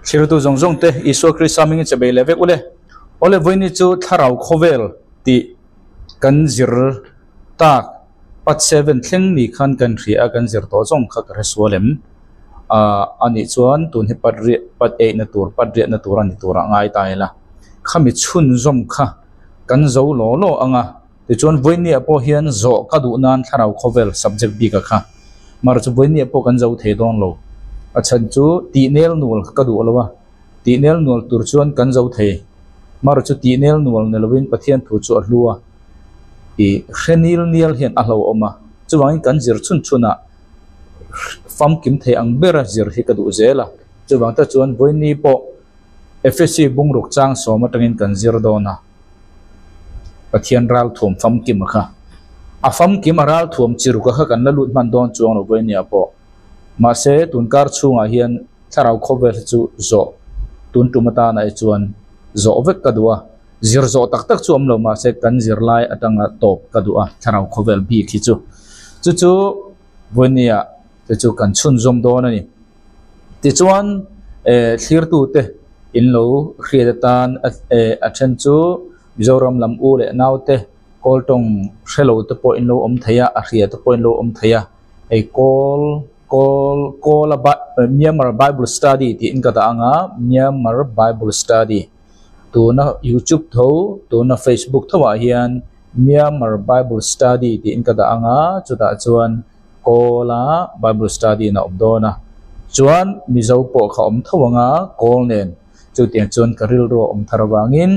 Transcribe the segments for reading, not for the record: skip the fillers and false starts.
Thirtu zawng zawng te Isua Krista hmingin che bei leh vek ule. Awle vawiini chu thlarau khawvel tih kan zir tak part seven thleng ni khan kan hria a kan zir tawh zawng kha ka hre sual em? Aaa anih chuan tun hi part riah part eight na tur part riahna tur a ni turah ngai ta ila. Khami chhunzawm kha kan zo law law ang a. Tichuan vawinia pawh hian zawh ka duh nan thlarau khawvel subject bik a kha. Mar chu vawinia pawh kan zo thei dawn lo. A chhan chu tih nel nual ka duh lo a, tih nel nual tur chuan kan zo thei. Mar chu tih nel nual ni lovin Pathian thu chu a hlu a, ih hre nil nial hian a hlauhawm a. Chuvangin kan zir chhun chhunah famkim thei ang bera zir hi ka duh zel a. Chuvang tak chuan vawiini pawh Efesi bungruk chang sawm atangin kan zir dawn a. Pathian ralthuam famkim a kha. A famkim a ralthuam chi ruk a kha kan la lut hman dawn chuang lo vawi nia pawh. Mahse, tun kar chhungah hian thlarau khawvel hi chu zawh tun tum atana hi chuan zawh vek ka duh a. Zir zawh tak tak chu awm lo mahse kan zirlai atanga tawp ka duh a thlarau khawvel bik hi chu. Chu chu vawi nia te chu kan chhunzawm dawn a ni. Tichuan eh thlirtute in lo hriat atan eh a then chu Mizoram lam u leh naute kawl tawng hre lo te pawh in lo awm thei a a hria te pawh in lo awm thei a hei kawl kawl kawl a Myanmar Bible Study tih in ka dah ang a Myanmar Bible Study tuna youtube tho tuna facebook tho ah hian Myanmar Bible Study tih in ka dah ang a chutah chuan. Kawl a Bible study in a awm dawn a, chuan Mizo pawh kha awm tho ang a kawl nen chutiang chuan ka rilru a awm thar avangin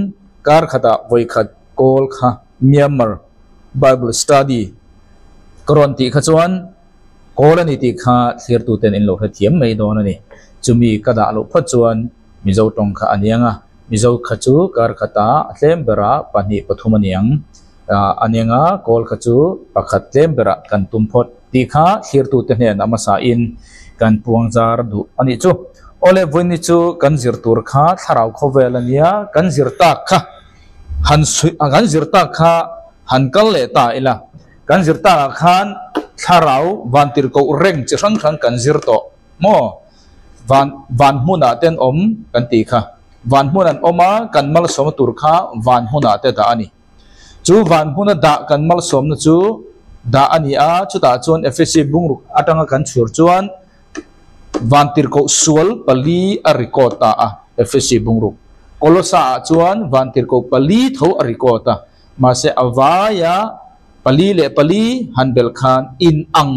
kar khatah vawikhat kawl kha Myanmar Bible study ka rawn tih kha chuan kawl a ni tih kha thlirtu ten in lo hrethiam mai dawn a ni. Chumi ka dah loh phawt chuan Mizo tawng kha a niang a, Mizo kha chu kar khatah a tlem berah pahnih pathum a niang. A nenga kawl kha chu pakhat tlem berah kan tum phawt tih kha thlirtute hnen a hmasain kan puangzar duh a nih chu. Awle vawiini chu kan zir tur kha thlarau khawvel a nia, kan zir tak kha han suih kan zir tak kha han kal leh ta ila, kan zir takah khan thlarau vantirhkoh reng chi hrang hrang kan zir tawh maw? Van van hmunah te an awm kan tih kha. Van hmun an awm a, kan malsawmna tur kha van hmunah te dah a ni. Chu van hmuna dah kan malsawmna chu dah a ni a, chutah chuan Efesi bungruk atanga kan chhur chuan van tirhkoh sual pali a record ta a, Efesi bungruk. Kolosa ah chuan van tirhkoh pali tho a record a, mahse a vaia pali leh pali han belh khan inang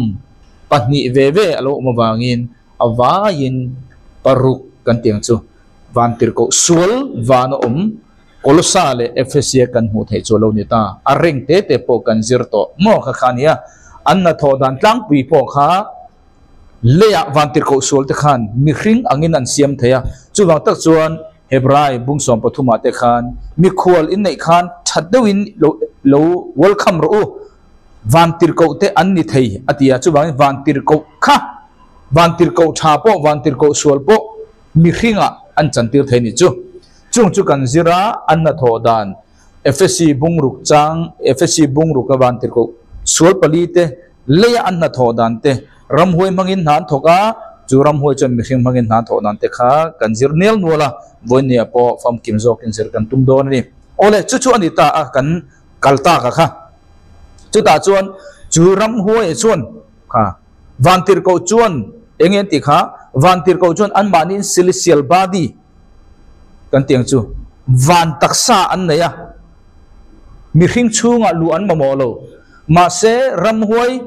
pahnih ve ve a lo awm avangin a vaiin paruk kan tih ang chu van tirhkoh sual van a awm Kolosa leh Efesia kan hmuh theih chu a lo ni ta. A reng te te pawh kan zir tawh maw kha kha nia. An hnathawh dan tlangpui pawh kha leiah vantirhkoh sual te khan mihring angin an siam thei a. Chuvang tak chuan Hebrai bungsawm pathumah te khan mikhual inneih khan that deuhin lo lo welcome rawh u, vantirhkoh te an ni thei a ti a. Chuvangin vantirhkoh kha vantirhkoh tha pawh vantirhkoh sual pawh mihringah an chantir thei ni chu. Chung chu kan zir a, an hnathawh dan Efesi bungruk chang, Efesi bungruk a van tirhkoh sual pali te leia an hnathawh dan te, ramhuai hmangin hna an thawk a, chu ramhuai chuan mihring hmangin hna an thawh dan te kha kan zir nel nual a, vawinia pawh famkim zawkin zir kan tum dawn a ni. Awle, chu chu a ni ta a, kan kal tak a kha. Chutah chuan chu ramhuai chuan kha van tirhkoh chuan eng nge an tih kha, van tirhkoh chuan anmahniin celestial body, Kan tiang chu van taksa an nei a, mihring chhungah luh an mamawh lo. Mahse, ramhuai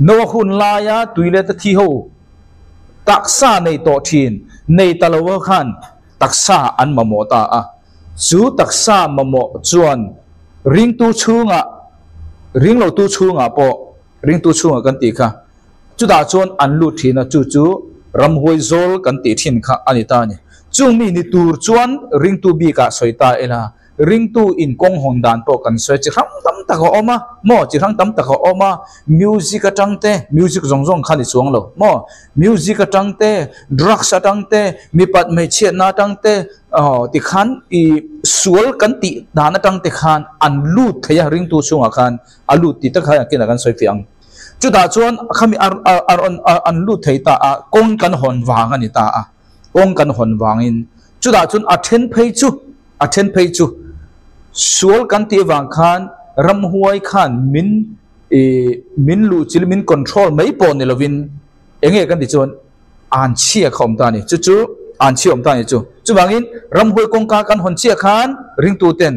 Noa hun laia tui leta thi ho taksa nei tawh thin nei ta lo khan taksa an mamawh ta a. Chu taksa mamawh chuan ringtu chhungah, ringlotu chhungah pawh ringtu chhungah kan tih kha, Chutah chuan an lut thin a, chu chu ramhuai zawl kan tih thin kha a ni ta a ni. Chung mi ni tur chuan ringtu bikah sawi ta ila, ringtu in kawng hawn dan pawh kan sawi a, chi hrang tam tak a awm a, maw chi hrang tam tak a awm a, music atang te, music zawng zawng kha ni chuang lo maw, music atang te, drugs atang te, mipat hmeichhiatna atang te, aw tikhan i sual kan tih dan atang te khan an lut thei a ringtu chhungah khan a lut tih tak kha kinah kan sawi fiah ang. Chutah chuan khami a a rawn an lut thei ta a, kawng kan hawn vang a ni ta a, kawng kan hawn vangin chutah chuan a then phei chu a then phei chu sual kan tih avang khan ramhuai khan min ih min luh chil min control mai pawh ni lovin eng nge kan tih chuan an chhia kha awm ta a ni. Chu chu an chhia awm ta a ni chu. Chuvangin ramhuai kawngka kan hawn chiah khan ringtuten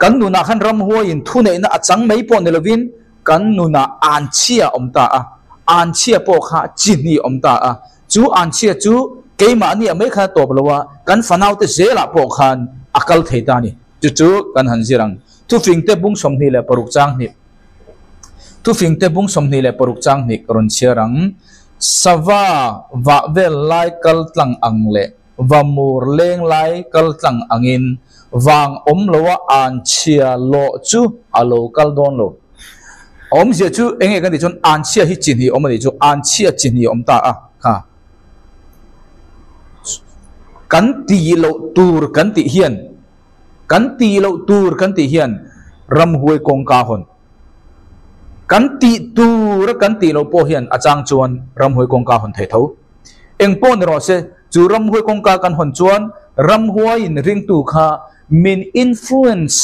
kan nunah khan ramhuaiin thuneihna a chang mai pawh ni lovin kan nunah an chhia awm ta a, an chhia pawh kha chi hnih awm ta a. Chu an chhia chu keimahni ah mai khan a tawp lo a, kan fanaute zelah pawh khan a kal thei ta a ni. Chu chu kan han zir ang. Thufingte bung 26 chang hnih. Thufingte bung 26 chang hnih ka rawn chhiar ang. Sava vah vel lai kal tlang ang leh va mur leng lai kal tlang angin vang awm loa an chhia lawh chu a lo kal dawn lo. Awmzia chu eng nge kan tih chuan an chhia hi chi hnih awm a nih chu, an chhia chi hnih awm ta a kha. Kan tih loh tur kan tih hian, kan tih loh tur kan tih hian ramhuai kawngka hawn. Kan tih tur a kan tih loh pawh hian a chang chuan ramhuai kawngka hawn thei tho. Eng pawh ni rawh se, chu ramhuai kawngka kan hawn chuan ramhuaiin ringtu kha min influence,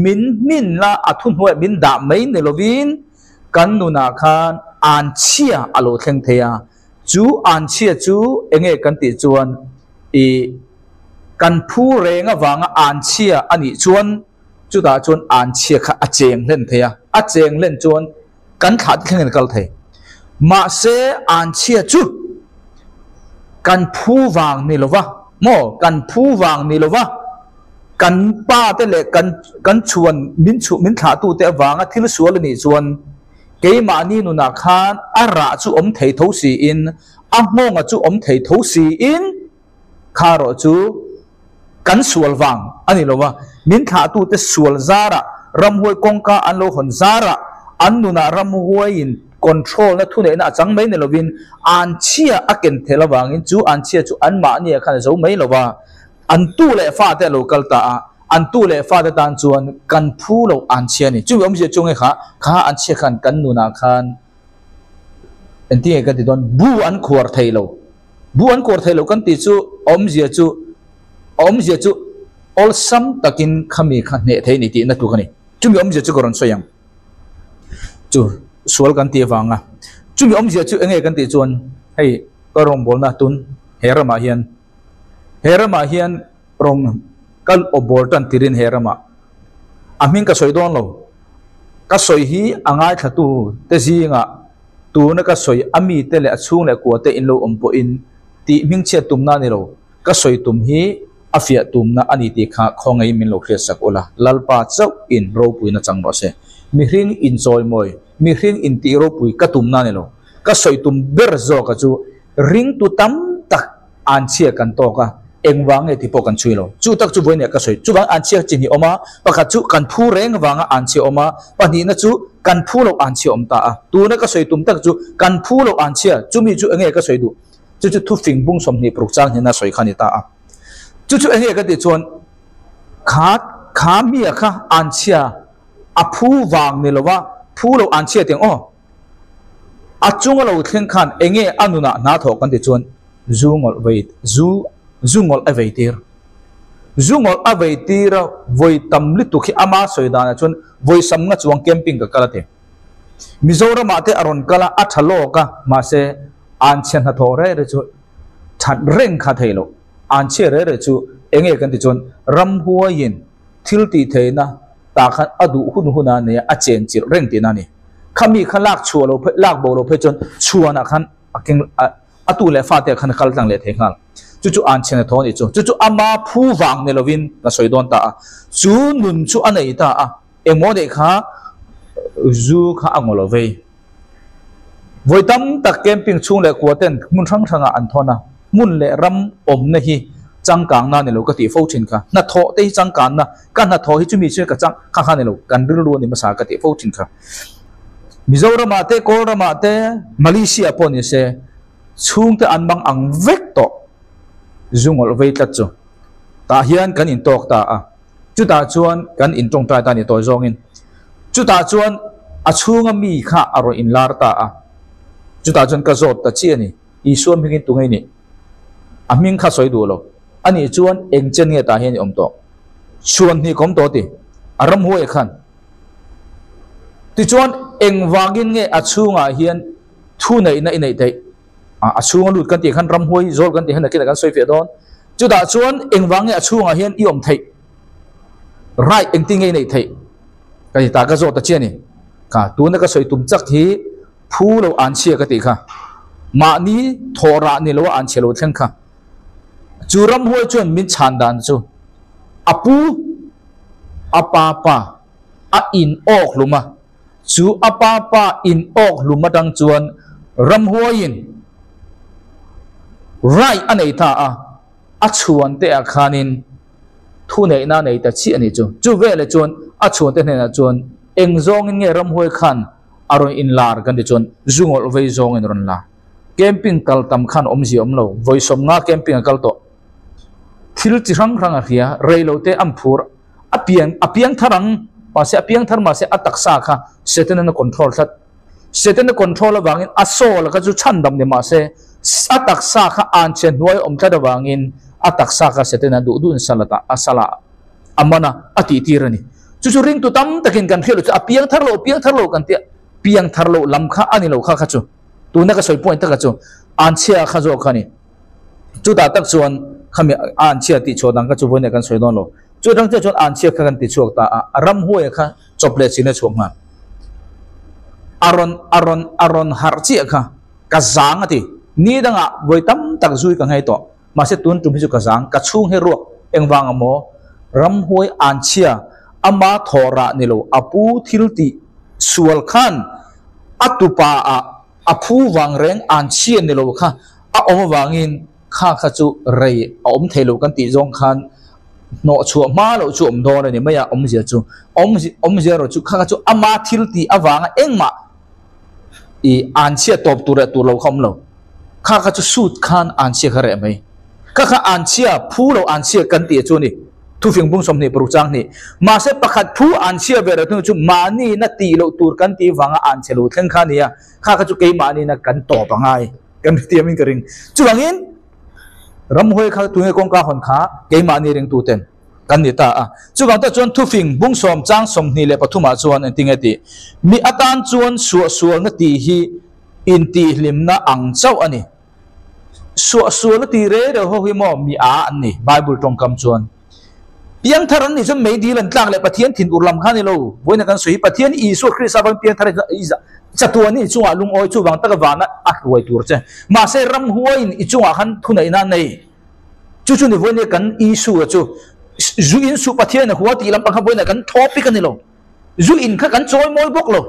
min hmin la a thuhnuaiah min dah mai ni lovin kan nunah khan anchhia a lo thleng thei a. Chu anchhia chu eng nge kan tih chuan ih kan phu reng avanga anchhia a nih chuan chutah chuan anchhia kha a cheng hlen thei a, a cheng hlen chuan kan thlah te thlengin a kal thei. Mahse anchhia chu kan phu vang ni lova maw kan phu vang ni lova kan pa te leh kan kan chhuan min chhuh min thlah tu te avanga thil sual a nih chuan keimahni nunah khan a rah chu awm thei tho siin a nghawnga chu awm thei tho siin kha erawh chu kan sual vang a ni lo va, min thlahtute sual zarah, ramhuai kawngka an lo hawn zarah, an nunah ramhuaiin control-na thuneihna a chang mai ni lovin anchhia a ken thel avangin chu anchhia chu anmahniah khan a zo mai lo va, an tu leh fate a lo kal ta a, an tu leh fate tan chuan kan phu lo anchhia a ni. Chumi awmzia chu nge kha, kha anchhia khan kan nunah khan engtin nge ka ti dawn, bu an khuar thei lo. Bu an kawr thei lo kan tih chu awmzia chu awmzia chu awlsam takin khami kha hneh thei ni tihna tluk a ni. Chumi awmzia chu ka rawn sawi ang. Chu sual kan tih avanga chumi awmzia chu enge kan tih chuan hei ka rawngbawlna tun he ramah hian he ramah hian rawng ka awbawl tan tirin he ramah a hming ka sawi dawn lo. Ka sawi hi a ngaithlatu te zingah Tuna ka sawi a mite leh a chhung leh kua te in lo awm pawhin tih hmingchhiat tumna a ni lo, ka sawi tum hi a fiah tumna a ni tih kha khawngaih min lo hriatsak ula, Lalpa chauh in ropuina chang rawh se. Mihring in chawimawi, mihring in tih ropui ka tumna a ni lo. Ka sawi tum ber zawka chu ringtu tam tak anchhia kan tawk a, engvang nge tih pawh kan chhui lo. Chu tak chu vawiin ah ka sawi. Chuvang anchhia chi hnih awm a, pakhat chu kan phu reng avanga anchhia awm a, pahnihna chu kan phu loh anchhia awm ta a. Tuna ka sawi tum tak chu kan phu loh anchhia, chumi chu enge ka sawi duh? Chu chu thufing bung 26 chang hnena sawi kha a ni ta a. Chu chu enge ka tih chuan kha kha mia kha anchhia a phu vang ni lova phu loh anchhia tiang aw. A chunga lo thleng khan enge a nunah hna thawh kan tih chuan zu ngawlh vei zu zu ngawlh a vei tir. Zu ngawlh a vei tir a vawi tam lutuk hi ama sawi danah chuan vawi sam nga chuang camping ka kal a ti. Mizoramah te a rawn kal a, a tha lawk a, mahse an chhia hnathawh reh reh chu that reng kha thei loh. An chhia reh reh chu enge kan tih chuan ramhuaiin thil tih theihna tah khan a duh hun hun a nei a, a chen chilh reng tihna a ni. Khami kha lak chhuah lo phei lak bo lo phei chuan chhuanah khan a keng a a tu leh fate khan a kal tlang leh thei nghal. Chu chu an chhen a thaw a nih chu. Chu chu ama phu vang ni lovin ka sawi dawn ta a. Chu nun chu a nei ta a. Engmaw neih kha zu kha a ngaw lo vei. Vawi tam tak camping chhung leh kua ten hmun hrang hrangah an thawn a. Hmun leh ram awmna hi changkangna a ni lo ka tih fo thin kha. Hnathawh te hi changkanna, ka hnathawh hi chumi chu ka chang kha kha a ni lo, kan rilru a ni hmasa ka tih fo thin kha. Mizoramah te, Kawlramah te, Malaysia pawh ni se chhungte an mang ang vek tawh zu ngawlh vei tlat chu. Tah hian kan intawk ta a, chutah chuan kan intawngtai ta a ni tawi zawngin. Chutah chuan. A chhunga mi kha a rawn inlar ta a. Chutah chuan ka zawt ta chiah a ni, Isua hmingin tunge i nih? A hming kha sawi duh lo. Anih chuan eng chen nge tah hian i awm tawh? Chhuan hnih ka awm tawh ti. A ramhuai khan. Tichuan engvangin nge a chhungah hian thu neihna i neih theih? A chhunga lut kan tih khan ramhuai zawl kan tih hian nakinah kan sawi fiah dawn. Chutah chuan engvang nge a chhungah hian i awm theih? Right engtin nge i neih theih? Ka ti ta ka zawt ta chiah a ni. Kha tuna ka sawi tum chak hi phu lo an chhia ka tih kha. Mahni thawh rah ni loa an chhia lo thleng kha. Chu ramhuai chuan min chhan dan chu a pu a pa pa a in awk hlum a, chu a pa pa in awk hlum atang chuan ramhuaiin right a nei ta a, a chhuan te ah khanin thuneihna a nei ta chiah a nih chu. Chu veleh chuan a chhuan te hnenah chuan eng zawngin nge ramhuai khan a rawn inlar kan ti chuan zu ngawlh vei zawngin a rawn lar. Camping kal tam khan awmzia awm lo, vawi sawmnga camping a kal tawh. Thil chi hrang hrang a hria, rei lo te an phur, a pian a piang thar ang, mahse a piang thar mahse a taksa kha Satan-an a control tlat. Satan-a control avangin a soul kha chu chhandam ni mahse a taksa kha anchhe hnuai awm tlat avangin a taksa kha Satan-a duh duhin salat ah a salah a man a, a tihtir a ni. Chu chu ringtu tam takin kan hriat loh chu a piang thar lo, piang thar lo kan tia, piang thar loh lam kha a ni lo kha kha chu. Tuna ka sawi point taka chu anchhia kha zawk kha a ni. Chutah tak chuan khami a anchhia tih chhuah dang kha chu vawiin ah kan sawi dawn lo. Chu atang chiah chuan anchhia kha kan ti chhuak ta a, ramhuaia kha chawp leh chin a chhuak nghal. A rawn a rawn a rawn harh chiah kha ka zang a ti. Ni dangah vawi tam tak zui ka nghei tawh. Mahse tun tum hi chu ka zang, ka chhung hi ruak engvang a maw? Ramhuai anchhia ama thawh rah ni lo a pu thil tih sual khan a tupa ah A phu vang reng an chhiat ni lo kha a awm avangin kha kha chu rei a awm thei lo kan tih zawng khan hnawh chhuah hma loh chu awm dawn a ni mai a, awmzia chu awmzia erawh chu kha kha chu ama thil tih avanga engmah ih an chhiat tawp tur leh tur lo kha awm lo, kha kha chu suit khan an chhia kha reh mai. Kha kha an chhia phu lo an chhia kan tih chu a ni. Thufing bung 26 chang hnih. Mahse pakhat phu an chhia ve reuh thung chu mahni na tih loh tur kan tih vanga an chhe lo thleng kha a ni a, kha kha chu keimahni na kan tawp a ngai kan hrethiam in ka ring. Chuvangin ramhuai kha tunge kawngka hawn kha keimahni ringtu ten kan ni ta a. Chuvang tak chuan thufing bung sawm chang 23 ah chuan engtinge tih? Mi atan chuan suahsualna tih hi intihhlimna ang chauh a ni. Suahsual a ti rei reuh ho hi maw mi a an ni Bible tawngkam chuan. Piangthar an nih chuan meidil an tlak leh Pathian thin ur lam kha a ni lo. Vawiin kan sawi hi Pathian Isua Krista avangin piangthar i chatuan i chungah lungawi chuvang taka vana a hruai tur che. Mahse ramhuaiin i chungah khan thuneihna a nei. Chu chu ni vawiin kan Isua chu zu in suh Pathian a hua tih lampang kha vawiinah kan topic a ni lo. Zu in kha kan chawi mawi bawk lo.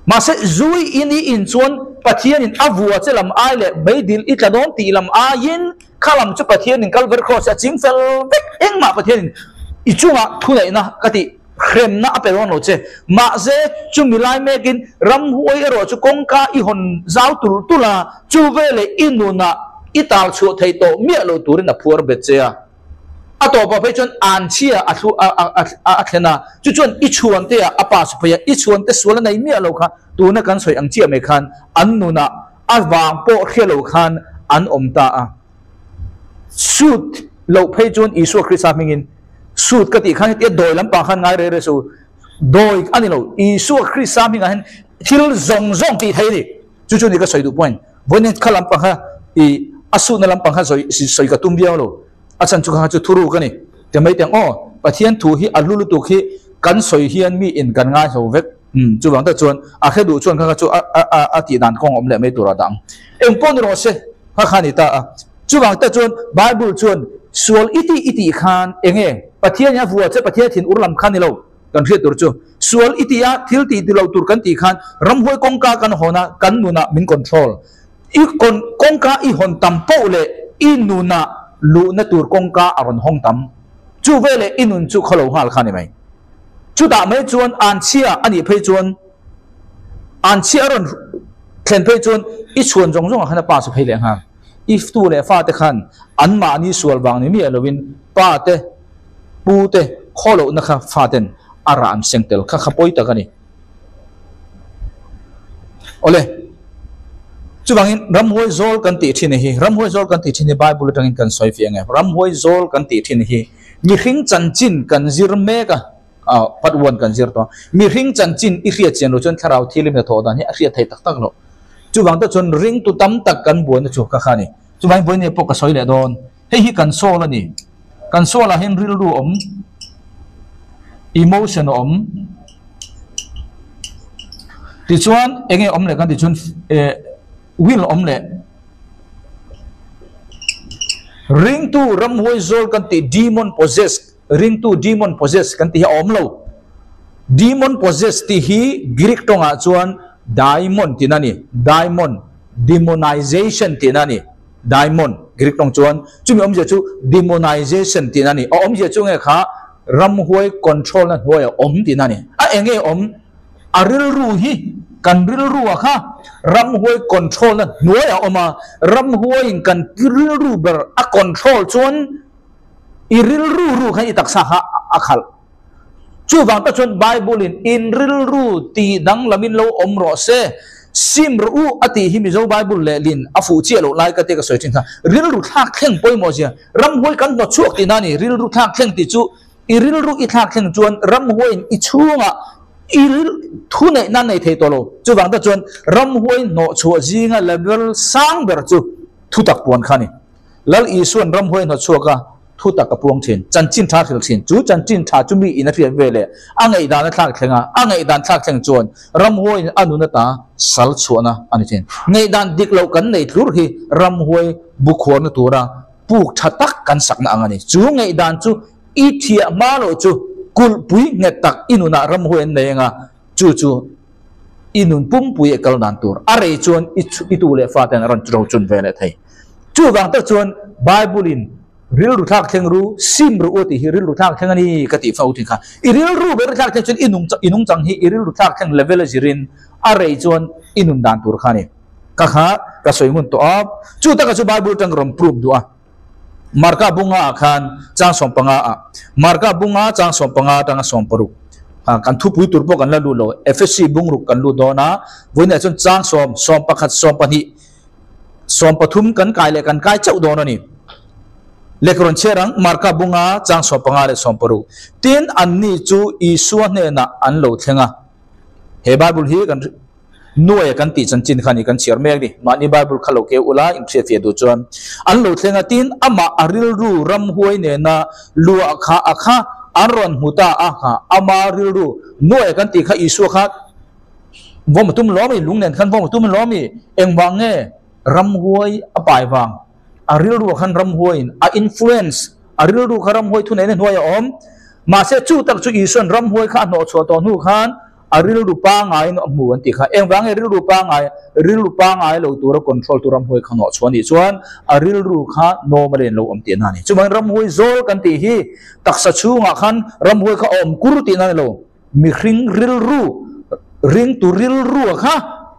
Mahse, zu in i in chuan Pathianin a vua che lam ai leh meidil i tla dawn tih lam aiin kha lam chu Pathianin Calvary Cross a ching fel vek. Engmah Pathianin i chungah thuneihna ka tih hremna a pe dawn lo che. Mahse, chumi lai mekin ramhuai erawh chu kawngka i hawn zau tul tul a, chu veleh i nunah i tal chhuah thei tawh miah lo turin a phuar bet che a. A tawpah phei chuan an chhia a thlu a a a thlen a, chu chuan i chhuan te ah a pass phei a, i chhuan te sual a nei miah lo kha tuna kan sawi ang chiah mai khan an nunah a vang pawh hria lo khan an awm ta a. Suit loh phei chuan Isua Krista hmingin suit ka tih khan hetia dawi lampang khan ngai rei rei suh, dawi a ni lo, Isua Krista hmingah hian thil zawng zawng tih theih a ni. Chu chu ni ka sawi duh point. Vawiin kha lampang kha i a suhna lampang kha sawi sawi ka tum viau lo. A chhan chu kha chu thuruk a ni. Ti mai teng aw, Pathian thu hi a hlu lutuk hi kan sawi hian mi in kan ngai hlo vek. Umm chuvang tak chuan a hre duh chuan kha kha chu a a a a tih dan kawng a awm leh mai tur a dang. Eng pawh ni rawh se kha kha a ni ta a. Chuvang tak chuan Bible chuan sual i tih i tih khan eng nge Pathian in a vua che Pathian thin ur lam kha ni lo. Kan hriat tur chu sual i tih a, thil tih ti lo tur kan tih khan ramhuai kawngka kan hawn a, kan nunah min control. I kawngka i hawn tam poh leh i nunah luhna tur kawngka a rawn hawng tam. Chu veleh i nun chu khawlo nghal kha a ni mai. Chutah mai chuan anchhia a nih phei chuan anchhia a rawn thlen phei chuan i chhuan zawng zawngah khan a pass phei leh nghal. I tu leh fate khan anmahni sual vang ni miah lovin pa te, Pu te khaw lohna kha faten a rah an seng tel kha kha pawi tak a ni. Awle, chuvangin ramhuai zawl kan tih thin hi, ramhuai zawl kan tih thin hi Bible atangin kan sawi fiah ang e. Ramhuai zawl kan tih thin hi mihring chanchin kan zir mek a, ah part one kan zir tawh a. Mihring chanchin i hriat chian loh chuan thlarau thilim hna thawh dan hi a hriat theih tak tak loh. Chuvang te chuan ringtu tam tak kan buaina chu ka kha a ni. Chuvangin vawiin pawh ka sawi leh dawn. Hei hi kan soul a ni. Kan soul ah hian rilru awm, emotion a awm. Tichuan eng nge awm leh kan tih chuan eh will awm leh. Ringtu ramhuai zawl kan tih demon possess, ringtu demon possess kan tih hi a awm lo. Demon possess tih hi Greek tawngah chuan daimon tihna a ni, daimon, demonization tihna a ni. Daimon, Greek tawng chuan chumi awmzia chu demonization tihna a ni. A awmzia chu nge kha ramhuai control na hnuai a awm tihna a ni. A eng nge awm? A rilru hi kan rilru ah kha ramhuai control na hnuai a awm a, ramhuai in kan rilru ber a control chuan i rilru ru khan i taksa kha a khalh. Chuvang tak chuan Bible in in rilru tih danglamin lo awm rawh se, sim rawh u a tih hi Mizo Bible lehlin a fuh chiah loh lai ka tia ka sawi thin kha. Rilru thlak thleng pawimawh zia, ramhuai kan hnawt chhuak tihna a ni. Rilru thlak thleng tih chu i rilru i thlak thleng chuan ramhuaiin i chhungah i ril thu neihna nei thei tawh lo. Chuvang tak chuan ramhuai hnawh chhuah zinga level sang ber chu thutak puan kha a ni. Lal Isua'n ramhuai hnawt chhuak a, thu tak a puang thin, chanchin tha hril thin. Chu chanchin tha chu mi in a hriat ve leh a ngaihdan a thlak thleng a, a ngaihdan thlak thleng chuan ramhuaiin a nun ata sal chhuahna a ni thin. Ngaihdan dik loh kan nei tlur hi ramhuai bu khuarna tura puk tha tak kan sakna ang a ni. Chu ngaihdan chu i thiah hma loh chu kulhpui nghet tak i nunah ramhuai an nei ang a, chu chu i nun pumpui a kal dan tur a rei chuan i i tu leh fa ten a rawn ro chun ve leh thei. Chuvang tak chuan Bible in rilru thlak thleng ru, sim ru u tih hi rilru thlak thleng a ni ka tih fo thin kha. I rilru ber thlak thleng chuan i nung i nung chang hi i rilru thlak thleng level a zirin a rei chuan i nun dan tur kha a ni. Ka kha ka sawi ngun tawh a, chu taka chu Bible atang ka rawn prove duh a. Marka bunga ah khan chang 15 ah Marka bunga chang 15 atanga 16 ah kan thupui tur pawh kan la lut lo Efesi bungruk kan lut dawn a vawiinah chuan chang sawm 11 12 13 kan kai leh kan kai chauh dawn a ni Lehkha rawn chhiar ang Marka bunga chang 15 leh 16 tin anni chu Isua hnenah an lo thleng a he Bible hi kan Nuaia kan tih chanchin kha ni kan chhiar mek ni. Mahni Bible kha lo keu ula inhriatfiah duh chuan an lo thleng a tin amah a rilru ramhuai nena luah kha a kha an rawn hmu ta a kha ama rilru Nuaia kan tih kha Isua kha vawm a tum lawm i lung nen khan vawm a tum lawm i engvang nge ramhuai a pai vang a rilru ah khan ramhuaiin a influence a rilru kha ramhuai thuneihna hnuai a awm mahse chu tak chu Isuan ramhuai kha a hnawhchhuah tawh hnu khan A rilru pangaiin a hmu an tih kha. Engvang nge rilru pangai, rilru pangai lo tura control tu ramhuai kha nawh chhuah a nih chuan a rilru kha normal in lo awm tihna a ni. Chuvangin ramhuai zawl kan tih hi taksa chhungah khan ramhuai kha a awm kur tihna a ni lo. Mihring rilru, ringtu rilrua kha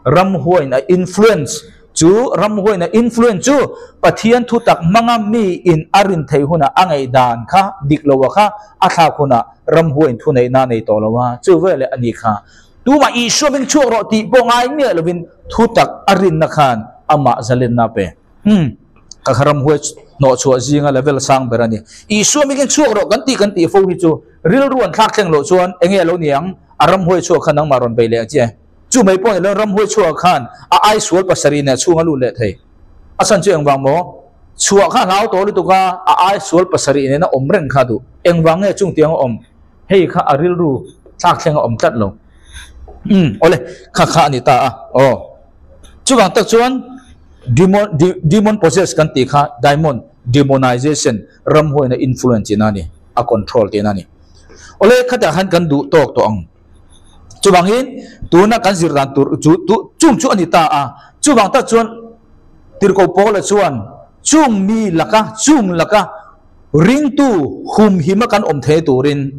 ramhuaiin a influence Chu ramhuaina influence chu Pathian thu tak hmanga mi in a rin theih hunah a ngaihdan kha dik lo a kha a thlak hunah ramhuain thu neihna a nei tawh lo a, chu veleh a ni kha. Tumah Isua hming chhuak rawh tih pawh ngai miah lovin thu tak a rinna khan amah zalenna a pe. Umm, ka kha ramhuai hnawhchhuah zinga level sang ber a ni. Isua hmingin chhuak rawh kan tih kan tih fo hi chu rilru an thlak thleng loh chuan enge a lo ni ang? A ramhuai chhuak kha nangmah rawn bei leh ang che. Chu mai pawh ni lo ramhuai chhuah khan a ai sual pasarih nen chhung a lut leh thei. A chhan chu engvang maw? Chhuah kha hlau tawh lutuk a, a ai sual pasarih nen a awm reng kha duh. Engvang nge chung tiang a awm? Hei kha a rilru thlak thleng a awm tlat lo. Umm, awle, kha kha a ni ta a, aw. Chuvang tak chuan demon, demon possess kan tih kha daimon, demonization, ramhuaina influence tihna a ni, a control tihna a ni. Awle, khatah khan kan duh tawk tawh ang. Chuvangin tuna kan zir dan tur chu tu chung chu a ni ta a. Chuvang tak chuan Tirhkoh Paula chuan chung mi laka chung laka ringtu humhima kan awm thei turin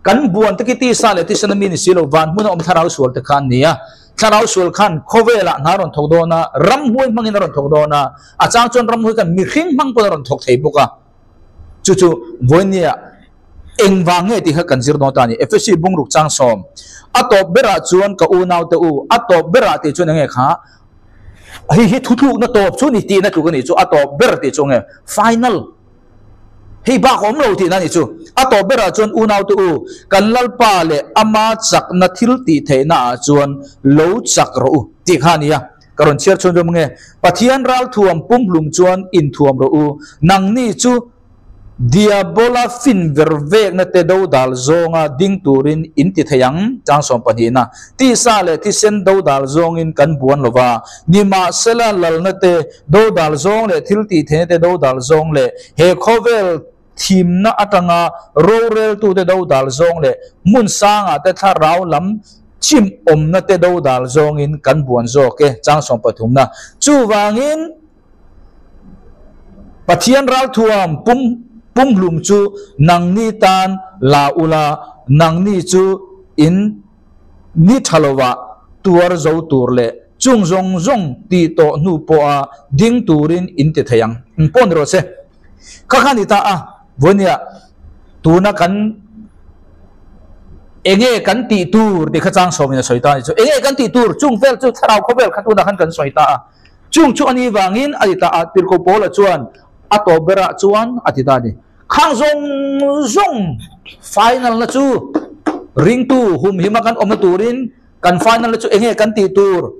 kan buan te khi tisa leh tisana mi ni si lo van hmuna awm thlarau sual te kha an ni a. Thlarau sual khan khawvelah hna a rawn thawk dawn a, ramhuai hmangin a rawn thawk dawn a, a chang chuan ramhuai khan mihring hmang pawn a rawn thawk thei bawk a. Chu chu vawinia. Engvang nge tih kha kan zir dawn ta a ni. Efesi bungruk chang sawm a tawp berah chuan ka unaute u, a tawp berah tih chuan enge kha hei hi thutlukna tawp chu ni tihna tluk a nih chu, a tawp ber tih chu enge final hei bak a awm lo tihna a nih chu. A tawp berah chuan unaute u, kan Lalpa leh ama chakna thil tih theihna ah chuan lo chak rawh u tih kha a ni a. Ka rawn chhiar chhun zawm nge, Pathian ralthuam pumhlum chuan inthuam rawh u, nangni chu Diabola fin ver vekna te dodal zawnga ding turin in ti thei ang, chang sawm pahnihna. Tisa leh thisen dodal zawngin kan buan lo va, nimahsela lalna te dodal zawng leh thil tihtheihna te dodal zawng leh he khawvel thimna atanga roreltute dodal zawng leh hmun sangah te thlarau lam chim awmna te dodal zawngin kan buan zawk e, chang sawm pathumna. Chuvangin. Pathian ralthuam pum pumhlum chu nangni tan la ula, nangni chu in ni tha lovah tuar zo tur leh chung zawng zawng tih tawh hnu pawha ding turin in ti thei ang. Eng pawh ni rawh se. Kha kha ni ta a, vawinia tuna kan enge kan tih tur tih kha chang sawmin a sawi ta a ni chu. Enge kan tih tur chung vel chu thlarau khawvel kha tunah khan kan sawi ta a. Chung chu a ni vangin a ti ta a, Tirhkoh Paula chuan a tawp berah chuan a ti ta a ni. Khang zawng zawng final na chu ringtu humhima kan awmna turin kan final na chu enge kan tih tur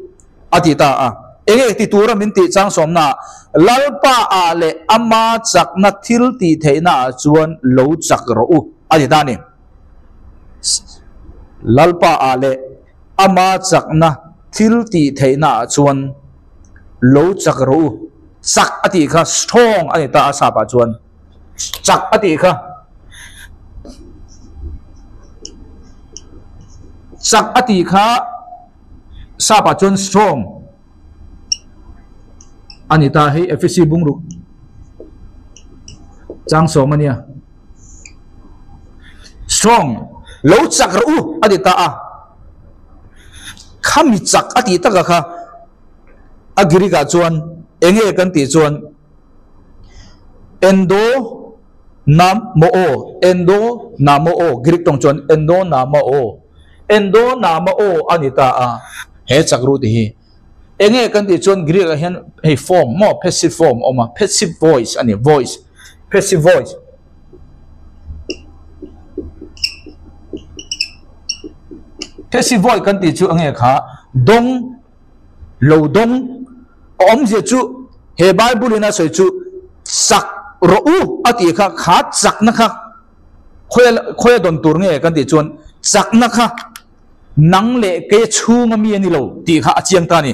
a ti ta a. Enge ti tura min tih chang sawmna ah Lalpa ah leh ama chakna thil tih theihna ah chuan lo chak rawh u a ti ta a ni. Lalpa ah leh Ama chakna thil tih theihna ah chuan lo chak rawh u. Chak a tih kha strong a ni ta a sap ah chuan chak a tih kha chak a tih kha sap ah chuan strong a ni ta hei Efesi bungruk chang sawm a nia. Strong, lo chak rawh u a ti ta a. Khami chak a tih taka kha a Greek ah chuan enge kan tih chuan endo nam mo o, endo namo o, Greek tawng chuan endo nama o, endo nama o a ni ta a he chak ru tih hi. Enge kan tih chuan Greek ah hian hei form maw passive form a awm a, passive voice a ni, voice, passive voice. Passive voice kan tih chu enge kha dawng, lo dawng, a awmzia chu he Bible in a sawi chu chak rawh u a tih kha, kha chakna kha khawi khawi a dawn tur nge kan tih chuan chakna kha Nang leh kei chhunga mi a ni lo tih kha a chiang ta a ni.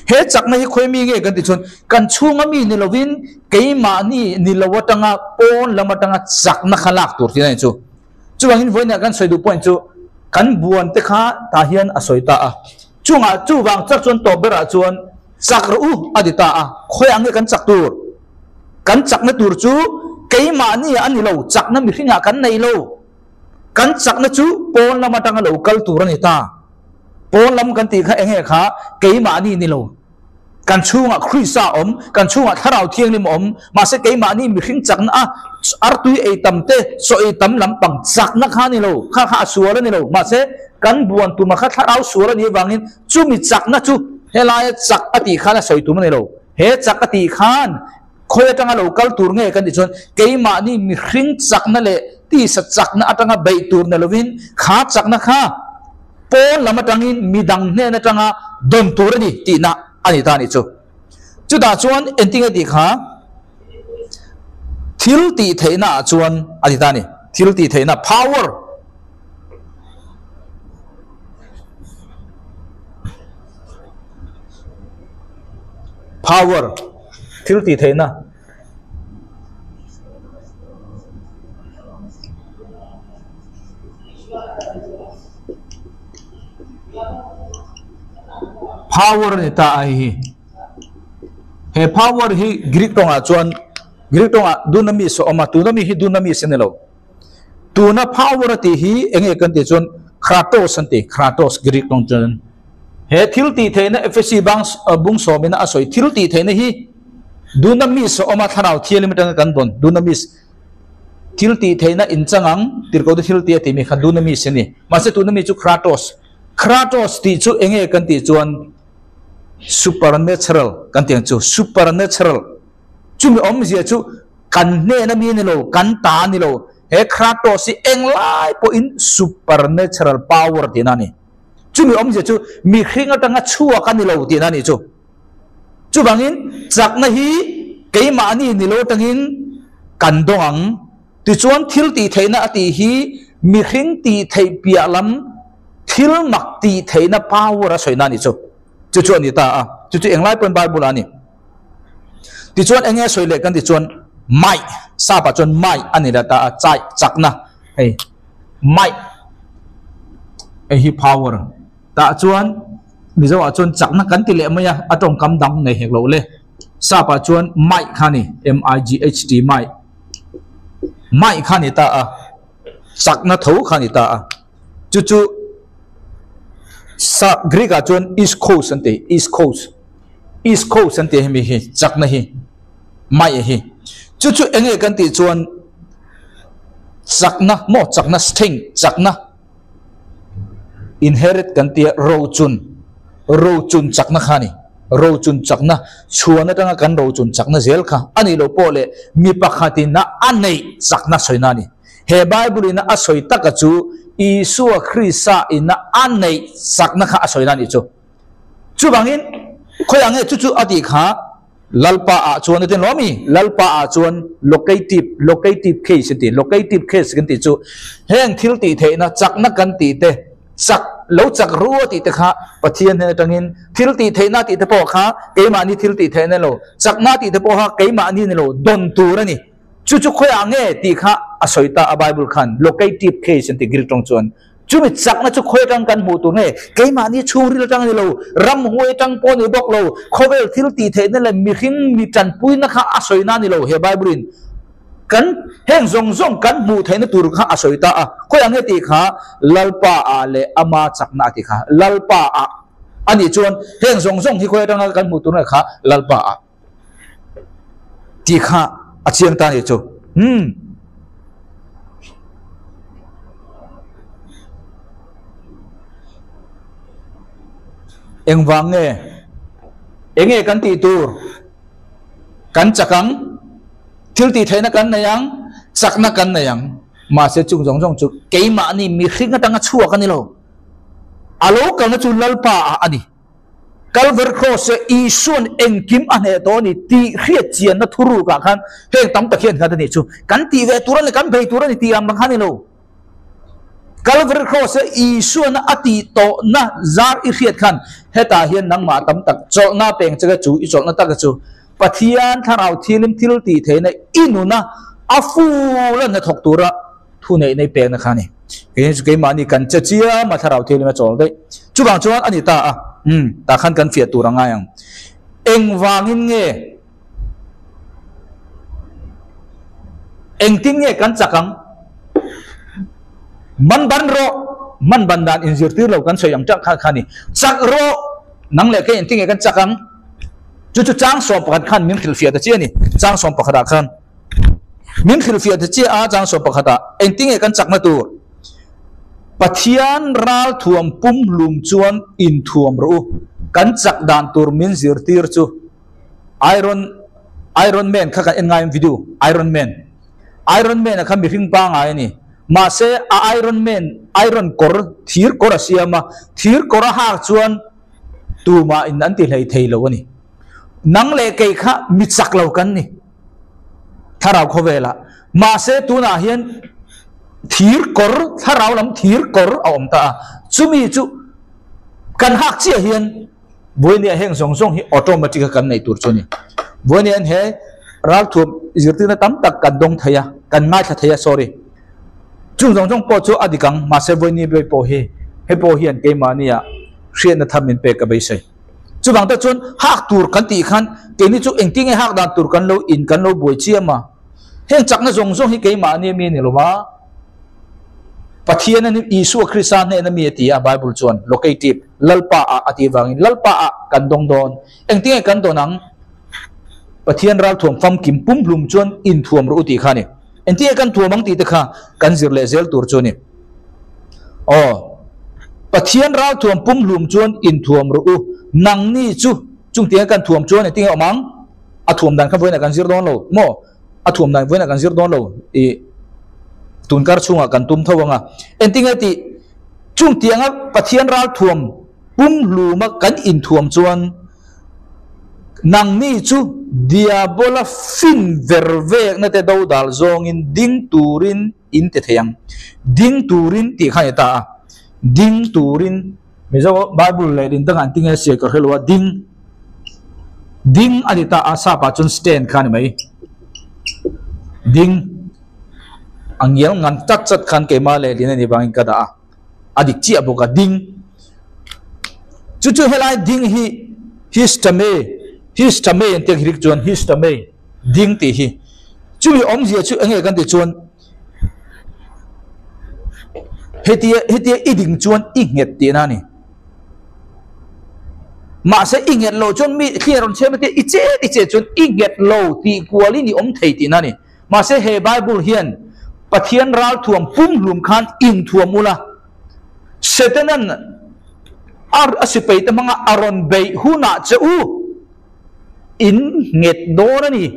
He chakna hi khawi mi nge kan tih chuan kan chhunga mi ni lovin keimahni ni lo atanga pawn lam atanga chakna kha lak tur tih a ni chu. Chuvangin vawiinah kan sawi duh point chu kan buan te kha tah hian a sawi ta a. Chungah chuvang chak chuan tawp berah chuan chak rawh u a ti ta a. Khawiah nge kan chak tur? Kan chakna tur chu keimahni ah a ni lo, chakna mihringah kan nei lo. Kan chakna chu pawn lam atanga lo kal tur a ni ta. Pawn lam kan tih kha eng nge kha keimahni ni lo. Kan chhungah Krista a awm, kan chhungah Thlarau Thianghlim a awm, mahse keimahni mihring chakna a artui ei tam te, chaw ei tam lampang chakna kha a ni lo, kha kha a sual a ni lo. Mahse kan buan tuma kha Thlarau sual a nih avangin chumi chakna chu helaia chak a tih khan a sawi tum a ni lo. He chak a tih khan Khawi atanga lo kal tur nge kan tih chuan keimahni mihring chakna leh tisa chakna atanga beih tur ni lovin kha chakna kha pawn lam atangin midang hnen atanga dawn tur a ni tihna a ni ta a nih chu. Chutah chuan engtinge tih kha thil tih theihna ah chuan a ni ta a ni. Thil tih theihna, power. Power, thil tih theihna. Power a ni ta a hei hi. He power hi Greek tawngah chuan Greek tawngah dunamis a awm a, tuna mi hi dunamis a ni lo. Tuna power a tih hi eng nge kan tih chuan kratos an ti, kratos Greek tawng chuan. He thil tih theihna Efesi bang bung sawmina a sawi thil tih theihna hi dunamis a awm a, thlarau thianghlim atanga kan dawn dunamis. thil tih theihna in chang ang, tirhkohte thil tih a tih mi kha dunamis a ni. Mahse tuna mi chu kratos. Kratos tih chu eng nge kan tih chuan supernatural kan tih ang chu, supernatural. Chumi awmzia chu kan hnena mi a ni lo, kan ta a ni lo. He kratos hi englai pawhin supernatural power tihna a ni. Chumi awmzia chu mihring atanga chhuak a ni lo tihna a nih chu. Chuvangin chakna hi keimahni ni lo atangin kan dawng ang. Tichuan thil tih theihna a tih hi mihring tih theih piah lam thil mak tih theihna power a sawina a nih chu. Chu chu a ni ta a. Chu chu englai pawhin Bible ah a ni. Tichuan eng nge sawi leh kan tih chuan might, sap ah chuan might a ni leh ta a, chai, chakna hei might hei hi power tah chuan Mizo ah chuan chakna kan ti leh mai a, a tawngkam dang nei hek loh le. Sap ah chuan might kha a ni, M I G H T might, might kha a ni ta a, chakna tho kha a ni ta a. Chu chu sa Greek ah chuan East Coast an ti, East Coast, East Coast an ti hemi hi chakna hi might hi. Chu chu eng nge kan tih chuan chakna maw chakna strength chakna inherit kan tia rochun rochun chakna kha a ni. Rochun chakna chhuan atanga kan rochun chakna zel kha a nih loh pawh leh mi pakhatin a a neih chakna sawina a ni. He Bible ina a sawi taka chu Isua Krista ina a neih chakna kha a sawina a nih chu. Chuvangin khawiah nge chu chu a tih kha Lalpa ah chuan a ti lo ami? Lalpa ah chuan locative, locative case a ti. Locative case kan tih chu heng thil tih theihna chakna kan tih te, chak lo chak ru a tih te kha Pathian hnen atangin thil tih theihna tih te pawh kha keimahni thil tih theihna lo, chakna tih te pawh kha keimahni ni lo dawn tur a ni. Chu chu khawiah nge tih kha a sawi ta a Bible khan locative case an ti Greek tawng chuan. Chumi chakna chu khawi atang kan hmuh tur nge? Keimahni chhungril atang a ni lo, ramhuai atang pawh a ni bawk lo, khawvel thil tih theihna leh mihring mi tanpuina kha a sawina a ni lo he Bible in kan heng zawng zawng kan hmuh theihna tur kha a sawi ta a. Khawiah nge tih kha Lalpa ah leh ama chakna a ti kha Lalpa ah a nih chuan heng zawng zawng hi khawi atanga kan hmuh tur nge kha Lalpa ah. Tih kha a chiang ta nih chu. Umm. Engvang nge? Enge kan tih tur? Kan chak ang? Thil tih theihna kan nei ang? Chakna kan nei ang? Mahse chung zawng zawng chu keimahni mihring atanga chhuak a ni lo. A lo kalna chu Lalpa ah a ni. Calvary Cross-a Isua'n engkim a hneh tawh a ni tih hriat chianna thurukah khan heng tam tak hian nghat a nih chu. Kan tih ve tur a ni, kan bei tur a ni tih ang bang kha a ni lo. Calvary Cross-a Isua'n a tih tawhna zar i hriat khan hetah hian nangmah tam tak chawlhna peng che kha chu i chawlhna taka chu Pathian thlarau thilim thil tih theihna i nuna a ful a hnathawk tura thu neih nei pekna kha a ni. Kei chu keimahni kan che chiam a thlarau thianghlim a chawl daih. Chuvang chuan a ni ta a, umm, tah khan kan fiah tur a ngai ang. Engvangin nge, engtin nge kan chak ang? Man ban rawh, man ban dan inzirtir lo kan sawi ang tah kha kha a ni. Chak rawh, nang leh kei engtin nge kan chak ang? Chu chu chang 11 khan min hrilhfiah ta chiah a ni, chang 11 ah khan. Min hrilhfiah ta chiah a, chang 11 ah engtin nge kan chakna tur? Pathian ral thuam pumhlum chuan inthuam rawh u. Kan chak dan tur min zirtir chu Iron Iron Man kha kan en ngai video Iron Man Iron Man a kha mihring pangai a ni. Mahse a Iron Man Iron kawr thir kawr a siam a, thir kawr a hak chuan tumah in an ti hlei thei lo a ni. Nang leh kei kha mi chak lo kan ni. Thlarau khawvelah. Mahse tunah hian thir kawr, thlarau lam thir kawr a awm ta a. Chumi chu kan hak chiah hian Vawinia heng zawng zawng hi automatic a kan neih tur chu a ni. Vawinia he ralthuam zirtirna tam tak kan dawng thei a, kan ngaithla thei a, sorry. Chung zawng zawng pawh chu a dik ang, mahse Vawinia ber pawh hi hei pawh hian keimahnia hriatna thar min pek ka beisei. Chuvang te chuan hak tur kan tih khan keini chu engtin nge hak dan tur kan lo in kan lo buai chiam a, heng chakna zawng zawng hi keimahni ami a ni lo va, Pathian a ni Isua Krista hnehna mi a ti a Bible chuan locative Lalpa ah a tih vangin Lalpa ah kan dawng dawn. Engtin nge kan dawn ang? Pathian ralthuam famkim pumhlum chuan inthuam rawh u tih kha a ni. Engtin nge kan thuam ang tih te kha kan zir leh zel tur chu a ni. Aw, Pathian ralthuam pumhlum chuan inthuam rawh u, nangni chu chungtianga kan thuam chuan engtin nge awm ang? A thuam dan kha vawiinah kan zir dawn lo maw? A thuam dan vawiinah kan zir dawn lo ih tunkar chhungah kan tum tho ang a. Engtin nge tih chungtianga Pathian ralthuam pumhluma kan inthuam chuan Nangni chu Diabola fin ver vekna te dodal zawngin ding turin in ti thei ang. Ding turin tih kha a ni ta a. Ding turin, Mizo Bible leh din dangah an ti nge sia ka hre lo a, ding, ding a ni ta a, sap ah chuan stand kha a ni mai. Ding, a ngial ngan chat chat khan keimah leh din a nih vangin ka dah a. A dik chiah bawk a, ding. Chu chu helai ding hi histame, histame an tih ang hirik chuan histame, ding tih hi. Chumi awmzia chu enge kan tih chuan hetia hetia i ding chuan i nghet tihna a ni. Mahse i nghet loh chuan mi thli a rawn chhem a tia i chet i chet chuan i nghet lo tih kualin i awm thei tihna a ni. Mahse he Bible hian Pathian ralthuam pumhlum khan inthuam ula, Setanan a sipai te hmanga a rawn beih hunah che u in nghet dawn a ni,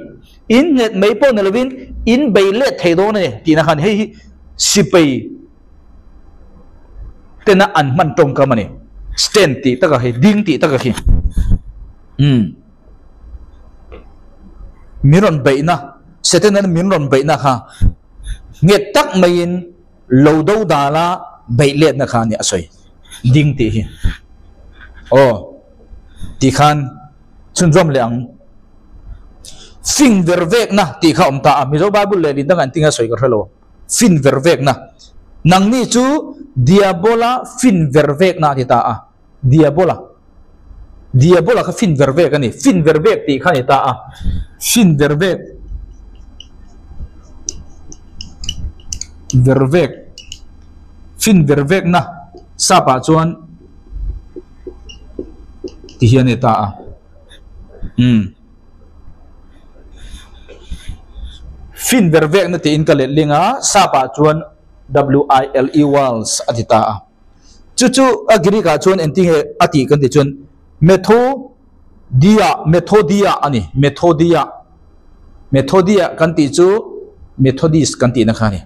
in nghet mai pawh ni lovin in bei let thei dawn a ni tihna khan hei hi sipai tena an hman tawngkam a ni. Stand tih takah hi, ding tih takah hi. Umm. Min rawn beihna, Setanan min rawn beihna kha nghet tak maiin lo do dala beih letna kha a ni a sawi ding tih hi. Aw, tih khan chhunzawm leh ang. Fin ver vekna tih kha a awm ta a, Mizo Bible leh lin dangah engtin nge a sawi ka hre lo. Fin ver vekna. Nangni chu Diabola fin ver vekna a ti ta a. Diabola. Diabola kha fin ver vek a ni. Fin ver vek tih kha a ni ta a. Fin ver vek. Ver vek. Fin ver vekna sap ah chuan ti hian a ni ta a. Umm. Fin ver vekna tiin ka let ling a, sap ah chuan W-I-L-E Wiles a ti ta a. Chu chu a Greek ah chuan engtin nge a tih kan tih chuan Methodia, Methodia a ni, Methodia. Methodia kan tih chu Methodist kan tihna kha a ni.